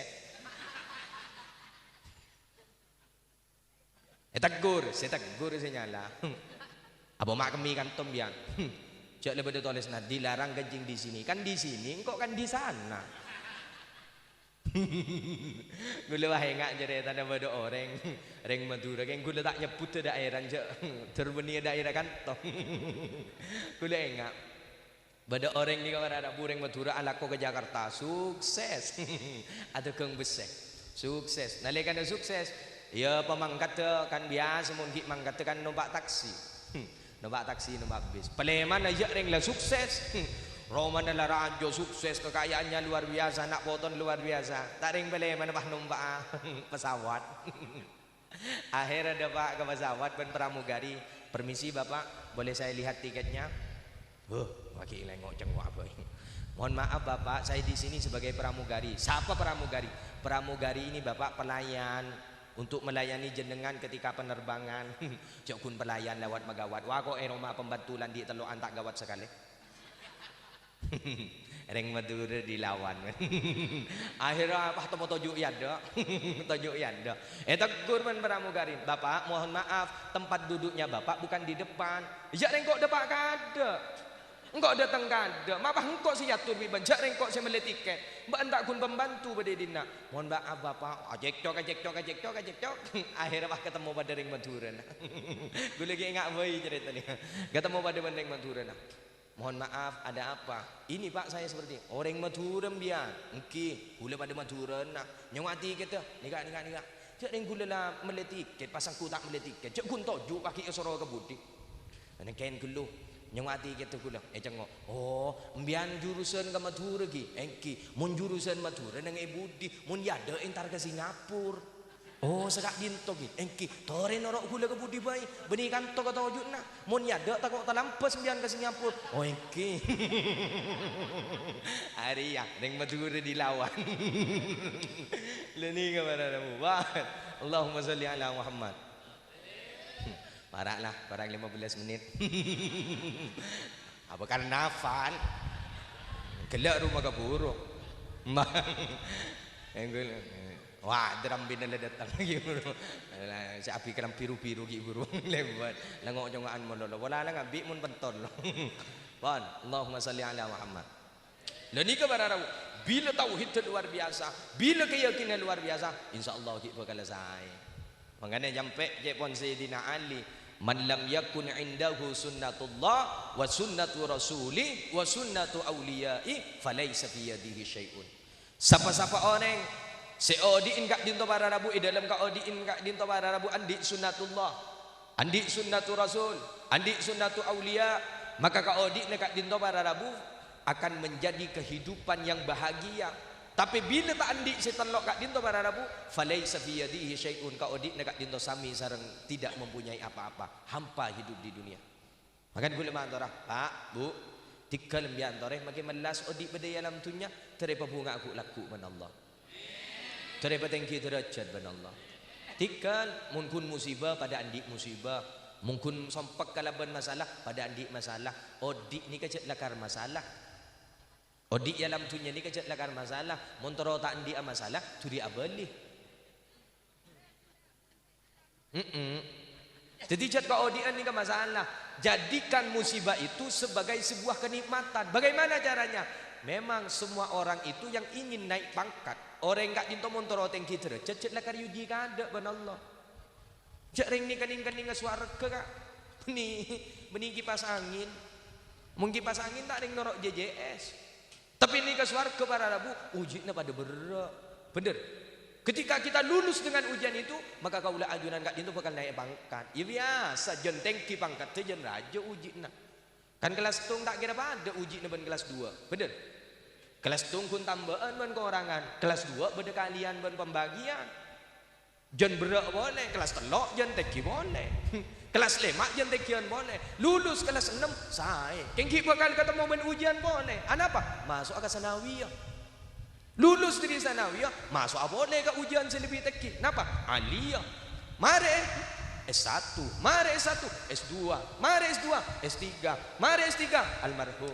Ètegghur, sè tegghur sè nyala. Apa ma' kemmè kanto mbiyan? Jhâ' la bâdâ tolèsanna "Dilarang kencing di sini". Kan di sini, engko' kan di sana. Ghulâ wah enga' carètana bâdâ orèng, rèng Madhurâ, kèng ghulâ ta' nyebbhudhâ dhaèra, jhâ' tor bânnè dhaèra kanto. Ghulâ enga'. Bâdâ orèng nèka para rabu rèng Madhurâ alako ka Jakarta, sukses. Adhâghâng bessè, sukses. Nalèkana sukses, ya pamangkaddhâ kan biyasa mon ghi' mangkaddhâ kan nompa' taksi. Nompa' taksi, nompa' bis. Palèmana ya rèng la sukses. Romana la rajâ sukses, kakayaannya luar biasa, na' potona luar biasa. Ta' rèng palèmana pas nompa'a pesawat. Akhèrra dâpa' ka pesawat bân pramugari, "Permisi, Bapak, boleh saya lihat tiketnya?" "Huh, lagi lengo' cengngo' apa ini?" "Mohon maaf, Bapak, saya di sini sebagai pramugari." "Sapa pramugari?" "Pramugari ini, Bapak, pelayan untuk melayani jenengan ketika penerbangan." Jhâ' ghun pelayan lèbât maghâbây. Wah, kok è roma pembantu la andi' tello' anta' ghâbây sakalè. Rèng Madhurâ dilawan. Akhèrra pas temmo toju' è adâ'. Toju' è adâ'. Ètegghur bân pramugari, "Bapak, mohon maaf, tempat duduknya Bapak bukan di depan." "Ya, rèng engko' dâpa' ka adâ'. Engko' dâteng ka adâ'. Ma' pas engko' sè èator bi' bâ'na, jhâ' rèng engko' sè mellè tikèt. Bâ'na ta' ghun pembantu bâdâ è dinna'." "Mohon maaf, Bapak." Acekcok, acekcok, acekcok, acekcok. Akhèrra pas katemmo padâ rèng Madhurâna. Ghulâ ghi' enga' bhâi carètana. Katemmo padâ bân rèng Madhurâna. "Mohon maaf, ada apa?" "Ini, Pak, saya seperti ini." "Orèng Madhurâ mbiyan?" "Èngghi, ghulâ padâ Madhurâna." "Nyongngo'a tikètta?" "Nèka, nèka, nèka." "Jhâ' rèng ghulâ la mellè tikèt, pas engko' ta' mellè tikèt. Jhâ' ghun toju' paghi' èsoro ka budi." "Nèng kèng ghâllu, nyongngo'a tikètta ghulâ." Ècengngo'. "Oh, mbiyan jurusan ka Madhurâ ghi?" "Èngghi." "Mon jurusan Madhurâ nèng è budi? Mon è adâ' entar ka Singapura." "Oh, saka'dinto ghi?" "Èngghi." "Torè noro' ghulâ ka budi bhâi, bânnè kanto ka toju'na. Mon è adâ' tako' talambâs mbiyan ka Singapura." "Oh, èngghi." Arèya, rèng Madhurâ dilawan. Lha nèka para rabu. Wah. Allahumma shalli ala Muhammad. Para' lah, kurang lima belas menit. Apa karnaval? Ghellâ' roma kaburu. Wah, drambina la dâteng ghi' buru. Sè abit kalambhi ru-biru ghi' buru lèbât. Lengo'-congo'an malolo. Pola la ngabi' mon pentol. Pon, Allahumma shalli ala Muhammad. Lah nèka para rabu, bilâ tauhidda luar biasa, bilâ keyakinan luar biasa, insyaallah ghi' bhâkal saè. Mangkana nyampè' ca'èpon Sayyidina Ali, "Man lam yakun indahu sunnatullah wa sunnatu rasulih wa sunnatu auliya'i, falaisa fi yadihi syai'un." Sapa-sapa orèng sè odi'in ka'dinto para rabu, è dâlem kaodi'in ka'dinto para rabu andi' sunnatullah, andi' sunnatu rasul, andi' sunnatu auliya, maka kaodi'na ka'dinto para rabu akan menjadi kehidupan yang bahagia. Tapè bilâ ta' andi' sè tello' ka'dinto para rabu, falaisa fi yadihi syai'un, kaodi'na ka'dinto samè sareng tidak mempunyai apa-apa, hampa hidup di dunia. Mangkana ghulâ matora, Pak, Bu, tèghâl mbiyan torè makè mellas odi' bâdâ è alam dunnya, torè pabhunga ghu'-lagghu' bân Allah. Torè patèngghi dârâjhât bân Allah. Tèghâl, mon ghun musibah, padâ andi' musibah. Mon ghun sompek kalabân masalah, padâ andi' masalah. Odi' nèka jhâ' lakar masalah. Odi' è alam dhunnya nèka jhâ' lakar masalah. Mon terro ta' andi'â masalah, dhuli abâli. Mm-mm. Dhâddhi, jhât kaodi'ân nèka masalah. Jadikan musibah itu sebagai sebuah kenikmatan. Bagaimana caranya? Memang semua orang itu yang ingin naik pangkat. Orèng ka'dinto mon terro tèngghi dârâjhât, jhât lakar èoji kaadâ' bân Allah. Jhâ' rèng nèka nèng-kennengnga sowarghâ, Ka'. Bânnè, bânnè kipas angin. Mon kipas angin ta' rèng noro' J J S. Tapè nèka sowarghâ para rabu, oji'na padâ berrâ'. Bhender. Ketika kita lulus dengan ujian itu, maka kaulâ ajunan ka'dinto bhâkal naèk pangkat. Iyâ biyasa, jhân tèngghi pangkaddhâ jhân rajâ oji'na. Kan kellas settong ta' kèra padâ oji'na bân kellas duwâ'. Bhender. Kellas settong ghun tambâ'ân bân korangan, kellas duwâ' bâdâ kalèyan bân pambâgiyân. Jhân berrâ' polè, kellas tello' jhân tèngghi polè. Kellas lèma' jhân tèngghiyân polè. Lulus kellas ennem, saè. Kèng ghi' bhâkal katemmo bân ujian polè. Anapa? Maso'a ka sanawiyah. Lulus dâri sanawiyah, maso'a polè ka ujian sè lebbi tèngghi. Napa? Aliyah. Marè S satu, marè S satu, S dua, marè S dua, S tiga, marè S tiga, almarhum.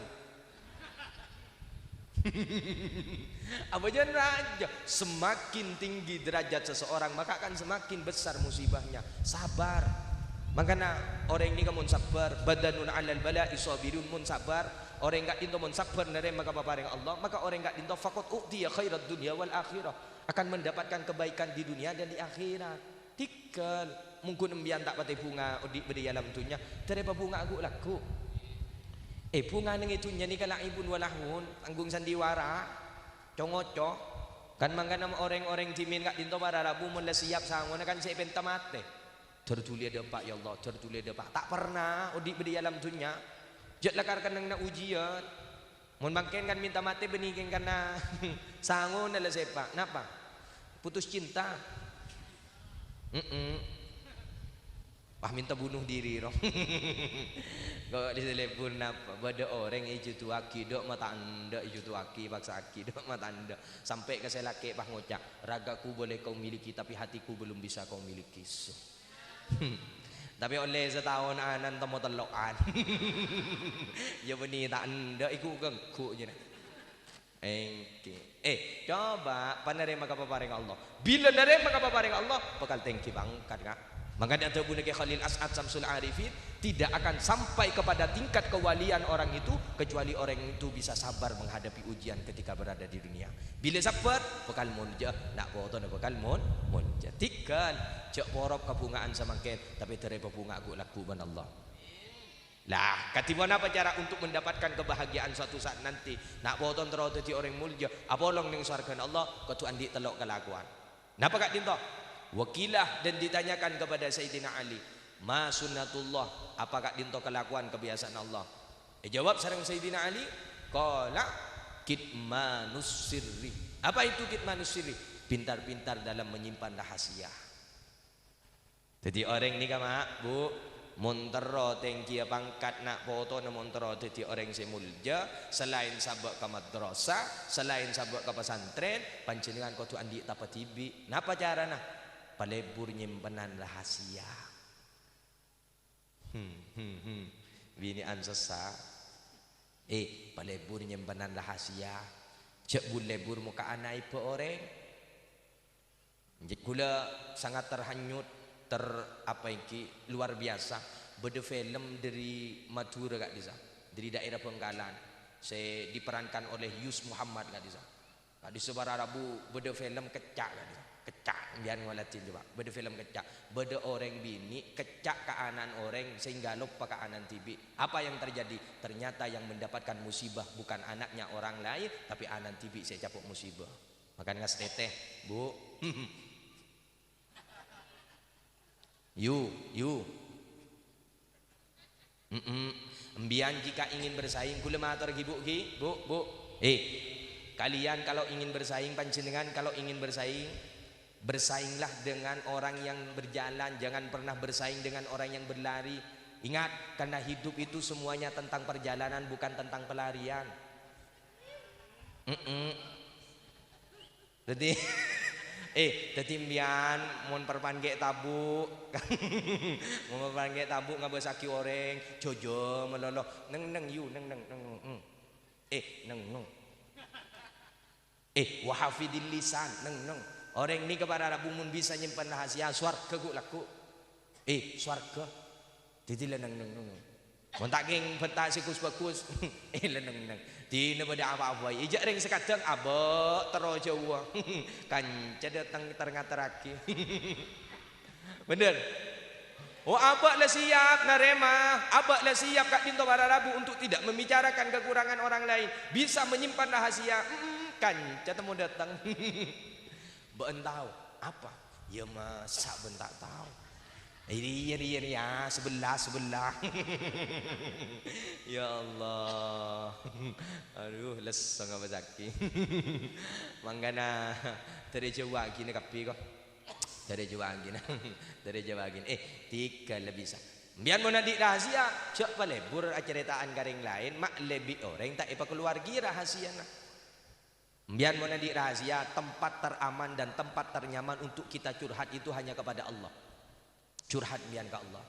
Apa jhân rajâ? Semakin tinggi derajat seseorang, maka akan semakin besar musibahnya. Sabar. Mangkana orèng nèka mon sabbhâr, badanun 'alal bala'i shabirun, mon sabbhâr, orèng ka'dinto mon sabbhâr narèma kapaparèngnga Allah, maka orèng ka'dinto faqad u'tiya khairat dunya wal akhirah, akan mendapatkan kebaikan di dunia dan di akhirat. Tèghâl, mon ghun embiyan ta' patè bhunga odi' bâdâ è alam dhunnya, dârè pabhunga ghu'-lagghu'. Eh, bhunga neng è dhunnya nèka la'ibun wa lahwun, tangghung sandiwara, co-ngoco. Kan mangkana orèng-orèng dhimèn ka'dinto para rabu mon la siap sangona kan sè èpènta matè. Dâr dhuli dâpa', ya Allah, dâr dhuli dâpa'. Ta' perna odi' bâdâ è alam dhunnya. Jhâ' lakar kennengnganna ujian. Mon mangkèn kan mènta matè bânnè kèng karna sangona la sèpa'. Napa? Putus cinta. Mm-mm. Wah, mènta bunuh diri, roh. Kok di telpon napa? Bâdâ orèng èjhuduwaghi, dâ' mata endâ', èjhuduwaghi, èpaksa'aghi, dâ' mata endâ'. Sampè' ka sè lakè' pas ngoca', "Ragaku boleh kau miliki, tapi hatiku belum bisa kau miliki." Tapè ollè sataon anan temmo tello'an. Iyâ bânnè ta' endâ' iku kenggu jârèya. Èngghi. Eh, coba panarèma kapaparèngnga Allah. Bilâ narèma kapaparèngnga Allah, bhâkal tèngghi pangkat, Ka'. Mangkana adhâbuna Kè Khalil As'ad Samsul Arifin, tidak akan sampai kepada tingkat kewalian orang itu kecuali orang itu bisa sabar menghadapi ujian ketika berada di dunia. Bilâ sabbhâr, bhâkal molja, na' potona bhâkal mon-, molja. Tèghâl, jhâ' porop kabhunga'an samangkèn, tapè dârè pabhunga ghu'-lagghu' bân Allah. Lah, kadhi ponapa cara untuk mendapatkan kebahagiaan suatu saat nanti? Na' potona terro dhâddhi orèng molja, apolong neng sowarghâna Allah, kodhu andi' tello' kalakowan. Napa ka'dinto? Wakilah dan ditanyakan kepada Sayyidina Ali, "Ma sunnatullah?" Apa ka'dinto kalakowan kabiyasaan Allah? Èjâwâb sareng Sayyidina Ali, qala, "Kitmanus sirri." Apa itu kitmanus sirri? Pintar-pintar dalam menyimpan rahasia. Dhâddhi orèng nèka, Ma', Bu, mon terro tèngghiyâ pangkat na' potona mon terro dhâddhi orèng sè molja, salaèn sabâ' ka madrasah, salaèn sabâ' ka pesantren, panjhennengngan kodhu andi' tapa dhibi'. Napa carana? Palebur nyèmpenan rahasia. Hmm, hmm, hmm. Binè'an sessa. Eh, palebur nyèmpenan rahasia. Jhâ' bur-lebur mokka' ana' èbâ orèng. Kaulâ sangat terhanyut, ter-, apa ènggi, luar biasa. Bâdâ film dâri Madhurâ ka'dissa, dâri daerah Bangkalan, sè diperankan oleh Yus Muhammad ka'dissa. Ka'dissa para rabu bâdâ film Kecca' ka'dissa. Kecca', sampèyan ngolatè coba. Bâdâ film Kecca'. Bâdâ orèng binè' kecca' ka ana'na orèng sehingga loppa ka ana'na dhibi'. Apa yang terjadi? Ternyata yang mendapatkan musibah bukan anaknya orang lain, tapi ana'na dhibi' sè ècapo' musibah. Makan ngastètè, Bu. Yu, yu. Mm-mm. Embiyan jika ingin bersaing, kaulâ mator ghi, Bu, ghi, Bu, Bu. Eh, kalian kalau ingin bersaing, panjhennengngan kalau ingin bersaing, bersainglah dengan orang yang berjalan, jangan pernah bersaing dengan orang yang berlari. Ingat, karena hidup itu semuanya tentang perjalanan, bukan tentang pelarian. Mm-mm. Dhâddhi, Eh, dhâddhi empèyan mon parpan ghi' tabu', mon parpan ghi' tabu' ngabâsaghi orèng, jhâjhâ malolo, neng-neng yu, neng-neng, neng-neng. Eh, neng-neng. Eh, wa hafidhil lisan, neng-neng. Orèng nèka para rabu mon bisa nyèmpan rahasia, sowarghâ ghu'-lagghu'. Eh, sowarghâ. Dhâddhi la neng-neng. Mon ta' kèng bânta' sè ghus-bhâghus, eh, la neng-neng. Dinah bâdâ apa-apa, ijâ' rèng sè kadhâng abâ' terro jhâuwâ. Kanca dâteng ter-ngaterraghi. Bhender. Oh, abâ' la siap narèma, abâ' la siap ka'dinto para rabu untuk tidak membicarakan kekurangan orang lain, bisa menyimpan rahasia. Mm, kanca temmo dâteng. Bâ'na tao apa? Ya masa' bâ'na ta' tao? Iyâ, iyâ, iyâ, iyâ, sebelah, sebelah. Ya Allah. Aduh, lesso ngabâsaghi. Mangkana, dâri jhâuwâghina kabbhi, ko'. Dâri jhâuwâghina. Dâri jhâuwâghina. Eh, tiga lebih sa-, Bi'en mon andi' rahasia, jhâ' palebur acarèta'an ka rèng laèn, ma' lebbi orèng ta' èpakaluwarghi rahasiana. Bi'en mon andi' rahasia, tempat teraman dan tempat ternyaman untuk kita curhat itu hanya kepada Allah. Curhat bi'en ka Allah.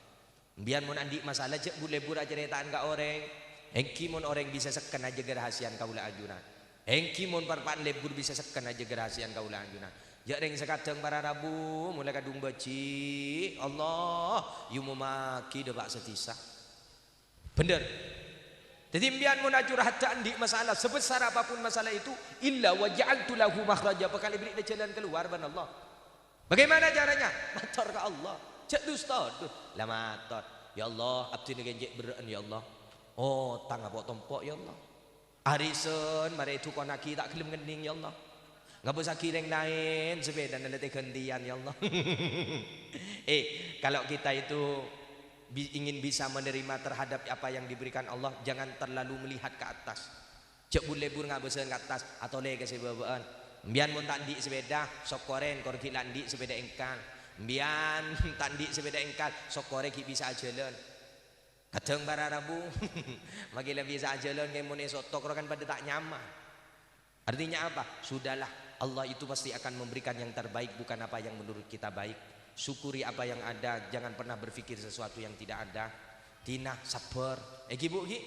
Bi'en mon andi' masalah, jhâ' bu-lebur acarèta'an ka orèng. Ènggi mon orèng bisa sekken ajâgâ rahasiana kaulâ ajunan. Ènggi mon parpa'na lebur bisa sekken ajâgâ rahasiana kaulâ ajunan. Jhâ' rèng sè kadhâng para rabu, molaè kadhung bâji'. Allah, yumumaghi dâpa' sadhisa. Bhender. Dhâddhi, empèyan mon acurhadhâ andi' masalah, sebesar apapun masalah itu, illa wa ja'altu lahu makhraja, bhâkal èberri'na jhâlân kalowar bân Allah. Bagaimana caranya? Mator ka Allah. Jhâ' dus-todus. La mator, "Ya Allah, abdhina kèng cè' berrâ'ân, ya Allah. Otang apo' tompo', ya Allah. Arèsen marè èdhukonnaghi ta' ghellem ngennèng, ya Allah. Ngabâsaghi rèng laèn, sapèdana la tèghântèyan, ya Allah." Eh, kalau kita itu bi-, ingin bisa menerima terhadap apa yang diberikan Allah, jangan terlalu melihat ke atas. Jhâ' bu-lebur ngabâsân ka attas, atolè ka sè bâbâ'ân. Empèyan mon ta' andi' sapèda, sokkorè engko' ghi' la andi' sapèda engkal. Empèyan ta' andi' sapèda engkal, sokkorè ghi' bisa ajhâlân. Kadhâng para rabu, makkè la bisa ajhâlân, kèng mon èsotok ro kan padâ ta' nyaman. Artinya apa? Sudahlah, Allah itu pasti akan memberikan yang terbaik, bukan apa yang menurut kita baik. Syukuri apa yang ada, jangan pernah berpikir sesuatu yang tidak ada. Dinah, sabbhâr. Ènggi, Bu, ghi?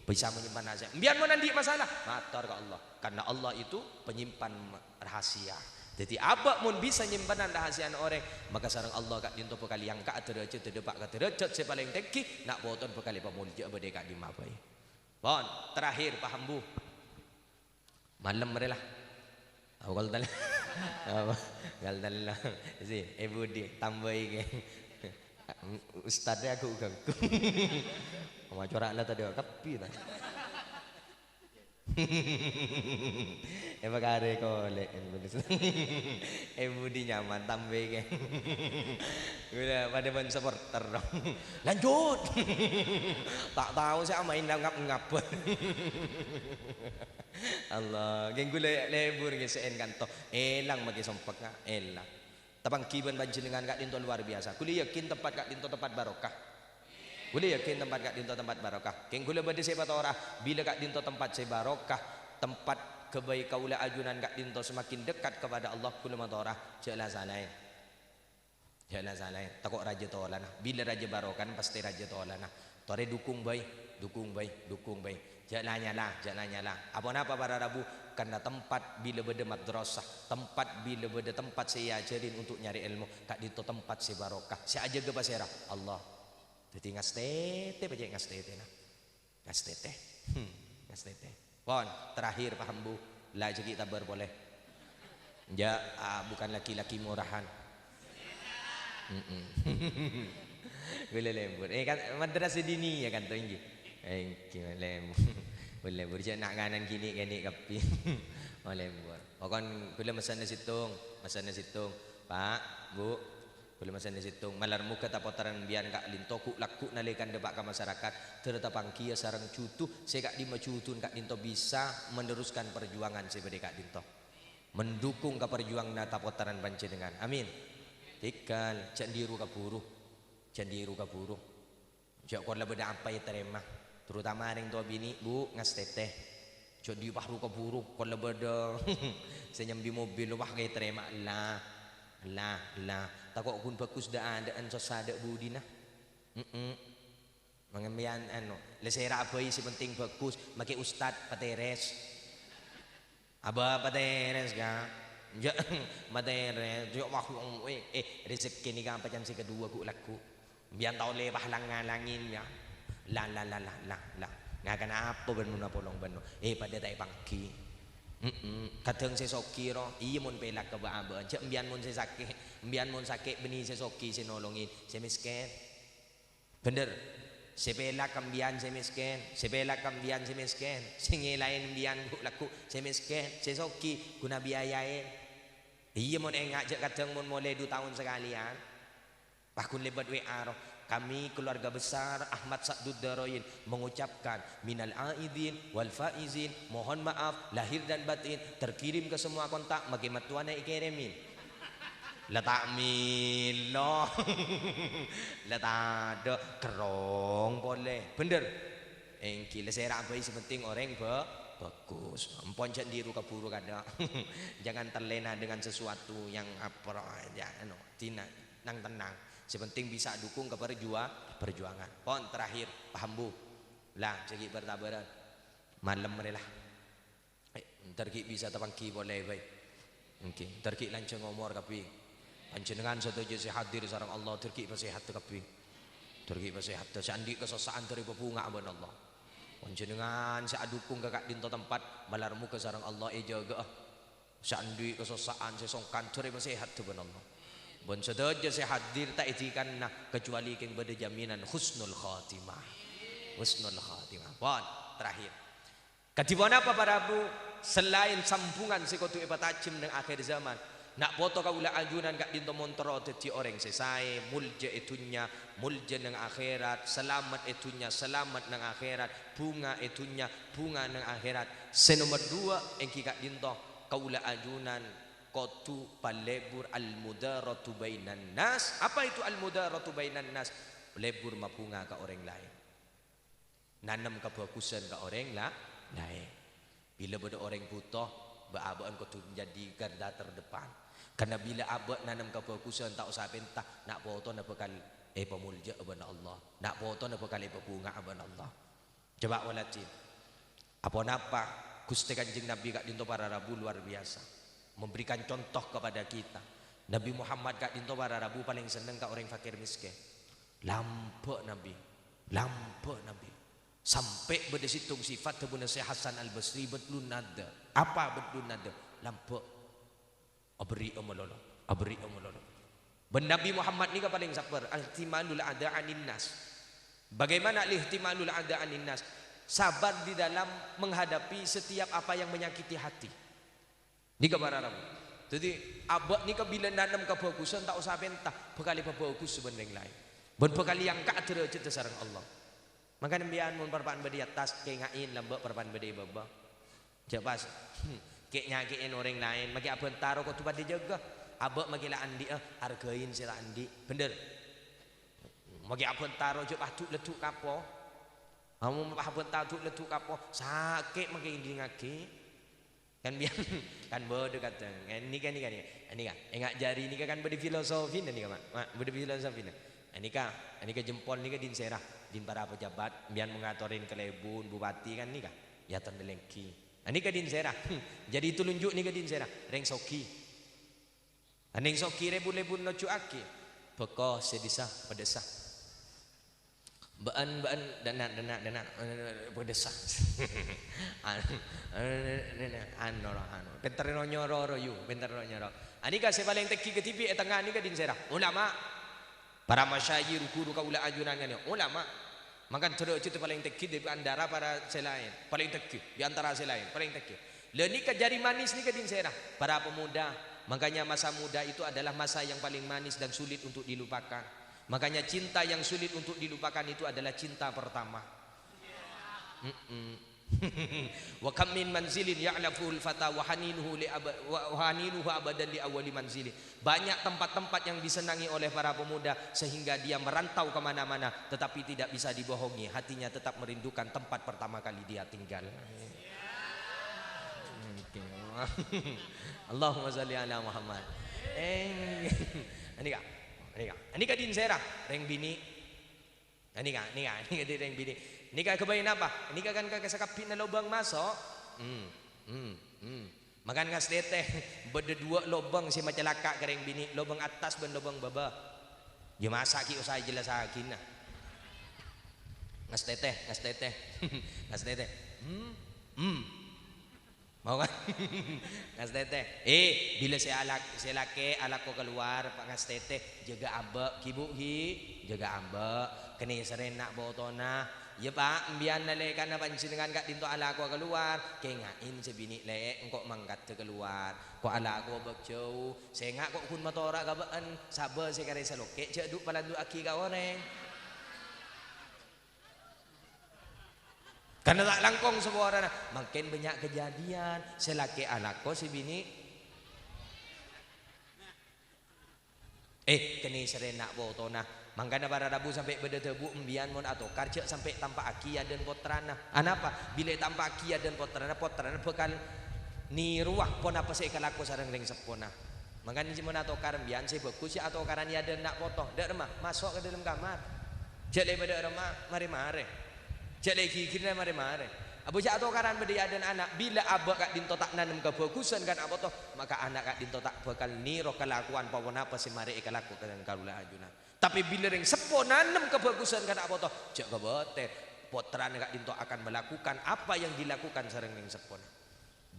Bisa menyimpan rahasia. Empèyan mon andi' masalah, mator ka Allah. Karena Allah itu penyimpan ma-, rahasia. Dhâddhi, abâ' mon bisa nyimpenan rahasiana orèng, maka sareng Allah ka'dinto bhâkal èangka'a dârâjhâddhâ dâpa' ka dârâjhât sè palèng tèngghi, na' potona bhâkal èpamoljâ'â bâdâ è ka'dimma bhâi. Pon, terakhir, paham, Bu? Malem rè la. Apa kol tal-, apa? Kol tal-, si, eh, Budi, tambâi kè. Ustadz rè aghâ-, ganggu. Macora'na tadâ' kabbhi, ta? Eh, pakarè kolè'. Eh, Budi nyaman, tambâi kè. Ghulâ padâ bân supporter, dong. Lanjut. Ta' tao sè amaèn ngap-ngap. Allah, kèng ghulâ lebur ngèssè'è kanto. Èlang makkè sompek, nga', èlang. Tapangghi bân panjhennengngan ka'dinto lowar biyasa. Ghulâ yakin tempat ka'dinto tempat barokah. Ghulâ yakin tempat ka'dinto tempat barokah. Kèng ghulâ bâdâ sè èpatora, bilâ ka'dinto tempat sè barokah, tempat ghâbây kaulâ ajunan ka'dinto semakin dekat kepada Allah, ghulâ matora, jhâ' la salaè. Jhâ' la salaè, tako' rajâ tolana. Bilâ rajâ barokana, pastè rajâ tolana. Torè dukung bhâi, dukung bhâi, dukung bhâi. Jhâ' la nyala, jhâ' la nyala. Aponapa para rabu? Karena tempat bilâ bâdâ madrasah, tempat bilâ bâdâ tempat sè èajhârin untuk nyarè èlmo, ka'dinto tempat sè barokah. Sè ajâgâ pasèra? Allah. Dhâddhi ngastètè, pajhât ngastètèna. Ngastètè. Hmm, ngastètè. Pon, terakhir, paham, Bu? La jâ' ghi' tabâr polè. Ya, ah, bukan laki-laki murahan. Mm-mm. Ghulâ lebur. Eh, kan, madrasah diniyah kan, to, ènggi? Ènggi, lebur. Ghulâ lebur. Jhâ' na' kanan kini kènè' kabbhi. Oh, lebur. Pokon ghulâ messenna sèttong, messenna sèttong. Pak, Bu, Ghulâ messenna sèttong, malar moghâ tapotaran bi'en ka'dinto ghu'-lagghu' nalèkana dâpa' ka masarakat, dârâ tapangghi sareng judu sè ka'dimma juduna ka'dinto bisa meneruskan parjuwangan sè bâdâ è ka'dinto. Mendukung ka parjuwanganna tapotaran panjhennengngan. Amin. Tèghâl, jhâ' dhiru kabhuru. Jhâ' dhiru kabhuru. Jhâ' kor la bâdâ apa ètarèma, terutama rèng towa binè', Bu, ngastètè. Jhâ' dhi pas ru-kabhuru, kor la bâdâ sè nyambi mobil, wah, ètarèma ella. La, la, tako' ghun bhâghus dâ'-adâ'ân sossa dâ' budina. Mm-mm. Mangèn mbiyan, anu, la sèra bhâi sè penting bhâghus, makè ustad patèrès. Abâ patèrès, Ka'. Jâ' matèrès, jâ' wah, eh, eh, rejekkè nèka paccan sè kaduwâ ghu' lagghu'. Mbiyan ta' ollè palang-ngalangin, ya. La, la, la, la, la, la. Ngakan apa bân mon apolong bân no? Eh, padâ ta' èpangghi. Mm-mm. Kadhâng sè soghi ro, iyâ mon pèlak ka bâ'-abâ'ân. Jâ' mbiyan mon sè sakè', mbiyan mon sakè' bânnè sè soghi sè nolongin, sè mèskèn. Bhender. Sè pèlak ka mbiyan sè mèskèn, sè pèlak ka mbiyan sè mèskèn, sè ngèlaè mbiyan ghu' lagghu' sè mèskèn, sè soghi ghun abiayaè. Iyâ, mon enga' jâ' kadhâng mon molè du taon sakalèyan. Pas ghun lèbât W A ro, "Kami keluarga besar Ahmad Sa'dud Daroin mengucapkan minal aidin wal faizin, mohon maaf lahir dan batin, terkirim ke semua kontak, makè mattowana èkèrèmè." La ta' mèlo. La tadâ', kerrong polè. Bhender. Èngghi, la sèra bhâi sè penting orèng bhâ-, bhâghus. Ampon jâ' dhiru kabhuru kadâ'. Jangan terlena dengan sesuatu yang apa, ya, anu, dina, nang-tennang. Sè penting bisa dukung ka perjua-, perjuangan. Pon terakhir, paham, Bu? La, jâ' ghi' bâr-tabârân. Malem rè la. Eh, èntar ghi' bisa tapangghi polè bhâi. Èngghi, èntar ghi' lanjhâng omor kabbhi. Panjhennengan sadhâjâ sè hadir sareng Allah, èntar ghi' pasèhatta kabbhi. Èntar ghi' pasèhatta. Sè andi' kasossa'an èntar èpabhunga'a bân Allah. Panjhennengan sè adukung ka ka'dinto tempat, malar moghâ sareng Allah èjâgâ'â. Sè andi' kasossa'an, sè songkan, èntar èpasèhatta bân Allah. Bân sadhâjâ sè hadir ta' èdikanna, kecuali kèng bâdâ jaminan husnul khatimah. Husnul khatimah. Pon, terakhir. Kadhi ponapa, para rabu? Salaèn sambhungan sè kodhu èpatajhem neng akhir zaman, na' poto kaulâ ajunan ka'dinto mon terro dhâddhi orèng sè saè, molja è dhunnya, molja neng akhèrat, salamet è dhunnya, salamet neng akhèrat, bhunga è dhunnya, bhunga neng akhèrat. Sè nomer duwâ' èngghi ka'dinto, kaulâ ajunan kodhu palebur al-mudaratu bainan nas. Apa itu al-mudaratu bainan nas? Lebur mabhunga ka orèng laèn. Nanem kabhâghusân ka orèng la-, laèn. Bilâ bâdâ orèng bhuto, bâ'-abâ'ân kodhu menjadi garda terdepan. Karna bilâ abâ' nanem kabhâghusân, ta' osa pènta, na' potona bhâkal èpamolja'a bân Allah. Na' potona bhâkal èpabhunga'a bân Allah. Coba, waladhi. Aponapa Ghustè Kanjeng Nabi ka'dinto para rabu luar biasa. Memberikan contoh kepada kita. Nabi Muhammad ka'dinto para rabu palèng senneng ka orèng fakir miskin. Lambâ' Nabi. Lambâ' Nabi. Sampè' bâdâ sèttong sifat dhâbuna Syekh Hasan Al-Basri, "Badlun nadha." Apa badlun nadha? Lambâ'. Aberri'â malolo. Aberri'â malolo. Bân Nabi Muhammad nèka palèng sabbhâr. Ihtimalul adha anin nas. Bagaimana ihtimalul adha anin nas? Sabar di dalam menghadapi setiap apa yang menyakiti hati. Nèka para rabu. Dhâddhi, abâ' nèka bilâ nanem kabhâghusân, ta' osa pènta, bhâkal èpabhâghus bân orèng laèn. Bân bhâkal èangka' dârâjhâddhâ sareng Allah. Mangkana sampèyan mon parappa'na bâdâ è attas, kaènga'è lambâ' parappa'na bâdâ è bâbâ. Jhâ' pas kè'-nyakè'è orèng laèn, makè abhânta ro kodhu padâ jâgâ. Abâ' makè la andi'â, arghâi sè la andi'. Bhender. Makè abhânta ro jhâ' pas du'-leddu' kapo. Amon pas abhânta du'-leddu' kapo, sakè' makè èdingngaghi. Kan biyan, kan bâdâ kadhâng. Eh, nèka, nèka, nèka. Nèka, enga' jari nèka kan bâdâ filosofina nèka, Ma'. Ma', bâdâ filosofina. Nèka, nèka jempol nèka dhin sèra, dhin para pejabat, biyan mon ngatorè ka lebun, bupati kan nèka. Ya tendhelenggi. Nèka dhin sèra. Jari telunjuk nèka dhin sèra, rèng soghi. Neng soghi lebur-lebur nojju'aghi. Bhâko sè dhisa, pedhessa. Bâ'ân, bâ'ân, dana', dana', dana', pedhessa. Anu, anu, anu, anu, anu. Pènter nyoro-nyoro, yu, pènter nyoro-nyoro. Anèka sè palèng tèngghi kadhibi' è tengnga nèka dhin sèra? Ulama. Para masyayikh, ru-ghuru kaulâ ajunan nèka ulama. Mangkana dârâjhâddhâ palèng tèngghi di antara para sè laèn, palèng tèngghi di antara sè laèn, palèng tèngghi. Lha nèka jari manis nèka dhin sèra, para pemuda. Makanya masa muda itu adalah masa yang paling manis dan sulit untuk dilupakan. Makanya cinta yang sulit untuk dilupakan itu adalah cinta pertama. Mm-mm. Wa kam min manzilin ya'lafuhul fata wa haninuhu li aba-, wa haninuhu abadan li awwali manzili. Banyak tempat-tempat yang disenangi oleh para pemuda sehingga dia merantau ke mana-mana, tetapi tidak bisa dibohongi, hatinya tetap merindukan tempat pertama kali dia tinggal. Oke. Allahumma shalli ala Muhammad. Eh, anika, anika, anika din sèra, rèng binè'. Anika, nika, nika din rèng binè'. Nika ghâbây napa? Nika kan ka, ka sakabbhina lobâng maso'. Hmm, hmm, hmm. Mangkana ngastètè, bâdâ duwâ' lobâng sè macalaka' ka rèng binè', lobâng attas bân lobâng bâbâ. Yâ masa' ghi' osa èjellassaghinah. Ngastètè, ngastètè. Ngastètè. Hmm, hmm. Mau kan? Ngastètè. Eh, bilâ sè alak-, sè lakè' alako kalowar, pa-, ngastètè, jâgâ ambâ', ghi, Bu', ghi. Jâgâ ambâ', kanèserrè na' potona. Iyâ, Pa', embiyân nalèkana panjhennengngan ka'dinto alako kalowar, kènga'è sè binè', Lè', engko' mangkaddhâ kalowar. Ko' alako bâk jâu. Sènga' ko' ghun matora' ka bâ'ân, sabâ sè karè salokè' jâ' du-, palandu'aghi ka orèng. Karna ta' langkong saporana, mangkèn bânnya' kajhâdhiyân, sè lakè' alako, sè binè'. Eh, kanèserrè na' potona. Mangkana para rabu sampè' bâdâ dhâbu, embiyân mon atokar, jâ' sampè' tampa'aghi yâ dân pottrana. Anapa? Bilâ ètampa'aghi yâ dân pottrana, pottrana bhâkal nèrowa ponapa sè èkalako sareng rèng seppona. Mangkana jâ' mon atokar embiyân sè bhâghus yâ atokaran yâ dân na' poto. Dâ' remma, maso' ka dâlem kamar. Jâ' lè bâdâ remma, marè-marè. Jâ' lè ghighirna marè-marè. Abâ jâ' atokaran bâdâ yâ dân ana', bilâ abâ' ka'dinto ta' nanem kabhâghusân ka na' poto, maka ana' ka'dinto ta' bhâkal nèro kalakowan pa-ponapa sè marè èkalako sareng kaulâ ajunan. Tapè bilâ rèng seppo nanem kabhâghusân ka na' poto, jâ' kabâter, pottrana ka'dinto akan melakukan apa yang dilakukan sareng rèng seppona.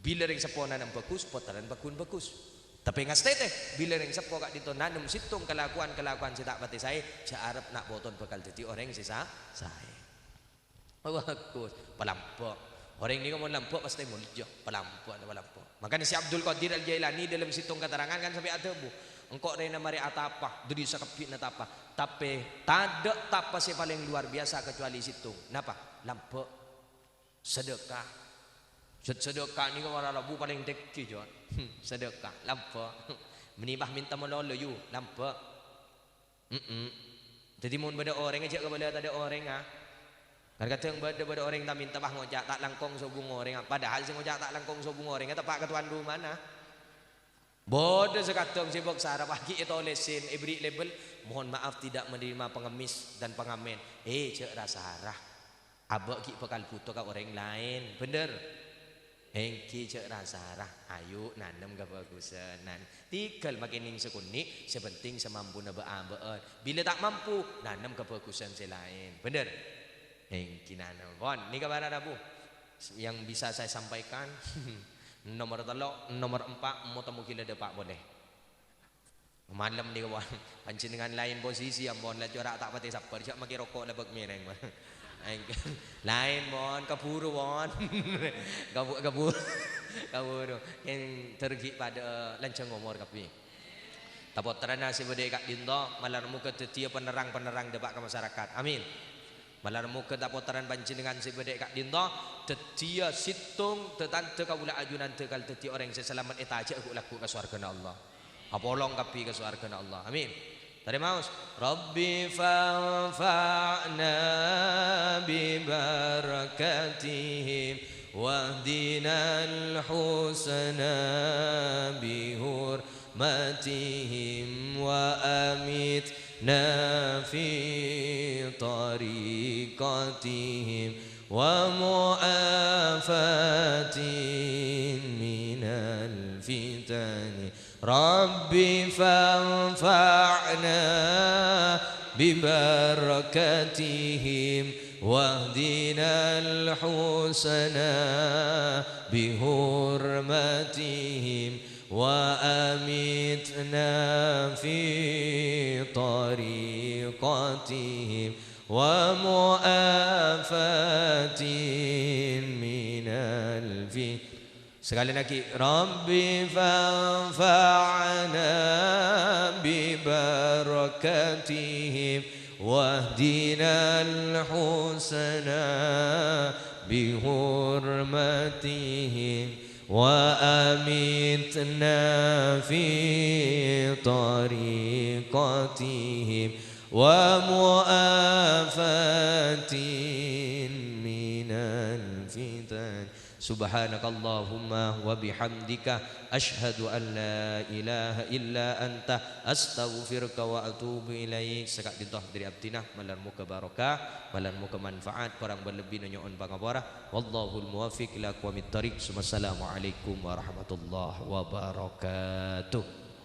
Bilâ rèng seppo nanem bhâghus, pottrana paggun bhâghus. Tapè ngastètè, bilâ rèng seppo ka'dinto nanem sèttong kalakowan-kalakowan sè ta' patè saè, jâ' arep na' potona bhâkal dhâddhi orèng sè sa-, saè. Bhâghus, palambâ'. Orèng nèko mon lambâ' pastè molja, palambâ', palambâ'. Mangkana Syekh Abdul Qadir Al-Jailani dâlem sèttong katerangan kan sampè' adhâbu, "Engko' rèna marè atapa, dhâddhi sakabbhina tapa. Tapè tadâ' tapa sè palèng luar biasa kacuali sèttong." Napa? Lambâ'. Sedekah. Sed-, sedekah nèko para rabu palèng tèngghi, Jon. Sedekah, lambâ'. Mènè pas mènta malolo, yu, lambâ'. Mm-mm. Dhâddhi, mon bâdâ orèng, jâ' kabâlâ tadâ' orèngnga. Kan kadhâng bâdâ, bâdâ orèng ta-mènta, pas ngoca', "Ta' langkong sobung orèngnga." Padahal sè ngoca' "Ta' langkong sobung orèngnga," teppa' ka towan romana. Bâdâ sakadhâng sè bâk sara, pas ghi' ètolèsè, èbèrri' label, "Mohon maaf, tidak menerima pengemis dan pengamen." Eh, jâ' ra-sara. Abâ' ghi' bhâkal bhuto ka orèng laèn, bhender? Èngghi jâ' ra-sara, ayu nanem kabhâghusân. Nan-, tèghâl makè nèng sakonè', sè penting samampuna bâ'-abâ'ân. Bilâ ta' mampu, nanem kabhâghusân sè laèn, bhender? Èngghi nanem. Pon, nèka para rabu yang bisa saya sampaikan. Nomor tello', nomor empa', mo-, temmo ghi' la dâpa' polè. Malem nèko, pon. Panjhennengngan laèn posisi, ampon, la cora' ta' patè sabbhâr, jâ' makè roko' la bâk mèrèng, pon. Laèn, pon, kabhuru, pon. Kabu-, kabhuru. Kabhuru. Kèng dâr ghi' padâ lanjhâng omor kabbhi. Ta' pottrana sè bâdâ è ka'dinto, malar moghâ dhâddhiyâ penerang-penerang dâpa' ka masyarakat. Amin. Malar moghâ ta' pottrana panjhennengngan sè bâdâ è ka'dinto, dhâddhiyâ sèttong dhâ-, tandhâ kaulâ ajunan dhâkal dhâddhi orèng sè salamet ètajâ' ghu'-lagghu' ka sowarghâna Allah. Apolong kabbhi ka sowarghâna Allah. Amin. Tarèmaos. Rabbi fanfa'na bi barakatihim wahdinal husna bi hurmatihim wa amitna fi tariqatihim wa mu'afatin minal fitani. Rabbi fanfa'na bi barakatihim wahdinal husna bi hurmatihim wa amitna fi tariqatihim wa mu'afatin minal fi-, Sekali lagi, Rabbi fanfa'na bi barakatihim wahdinal husna bi hurmatihim wa amitna fi tariqatihim wa mu'afatin minal fitan. Subhanakallahumma wa bihamdika, asyhadu an la ilaha illa anta, astaghfiruka wa atubu ilaik. Saka'dinto dhâri abdhina, malar moghâ barokah, malar moghâ manfaat, korang bân lebbina nyo'on pangapora. Wallahul muwaffiq ila aqwamit thariq. Tsummassalamualaikum warahmatullahi wabarakatuh.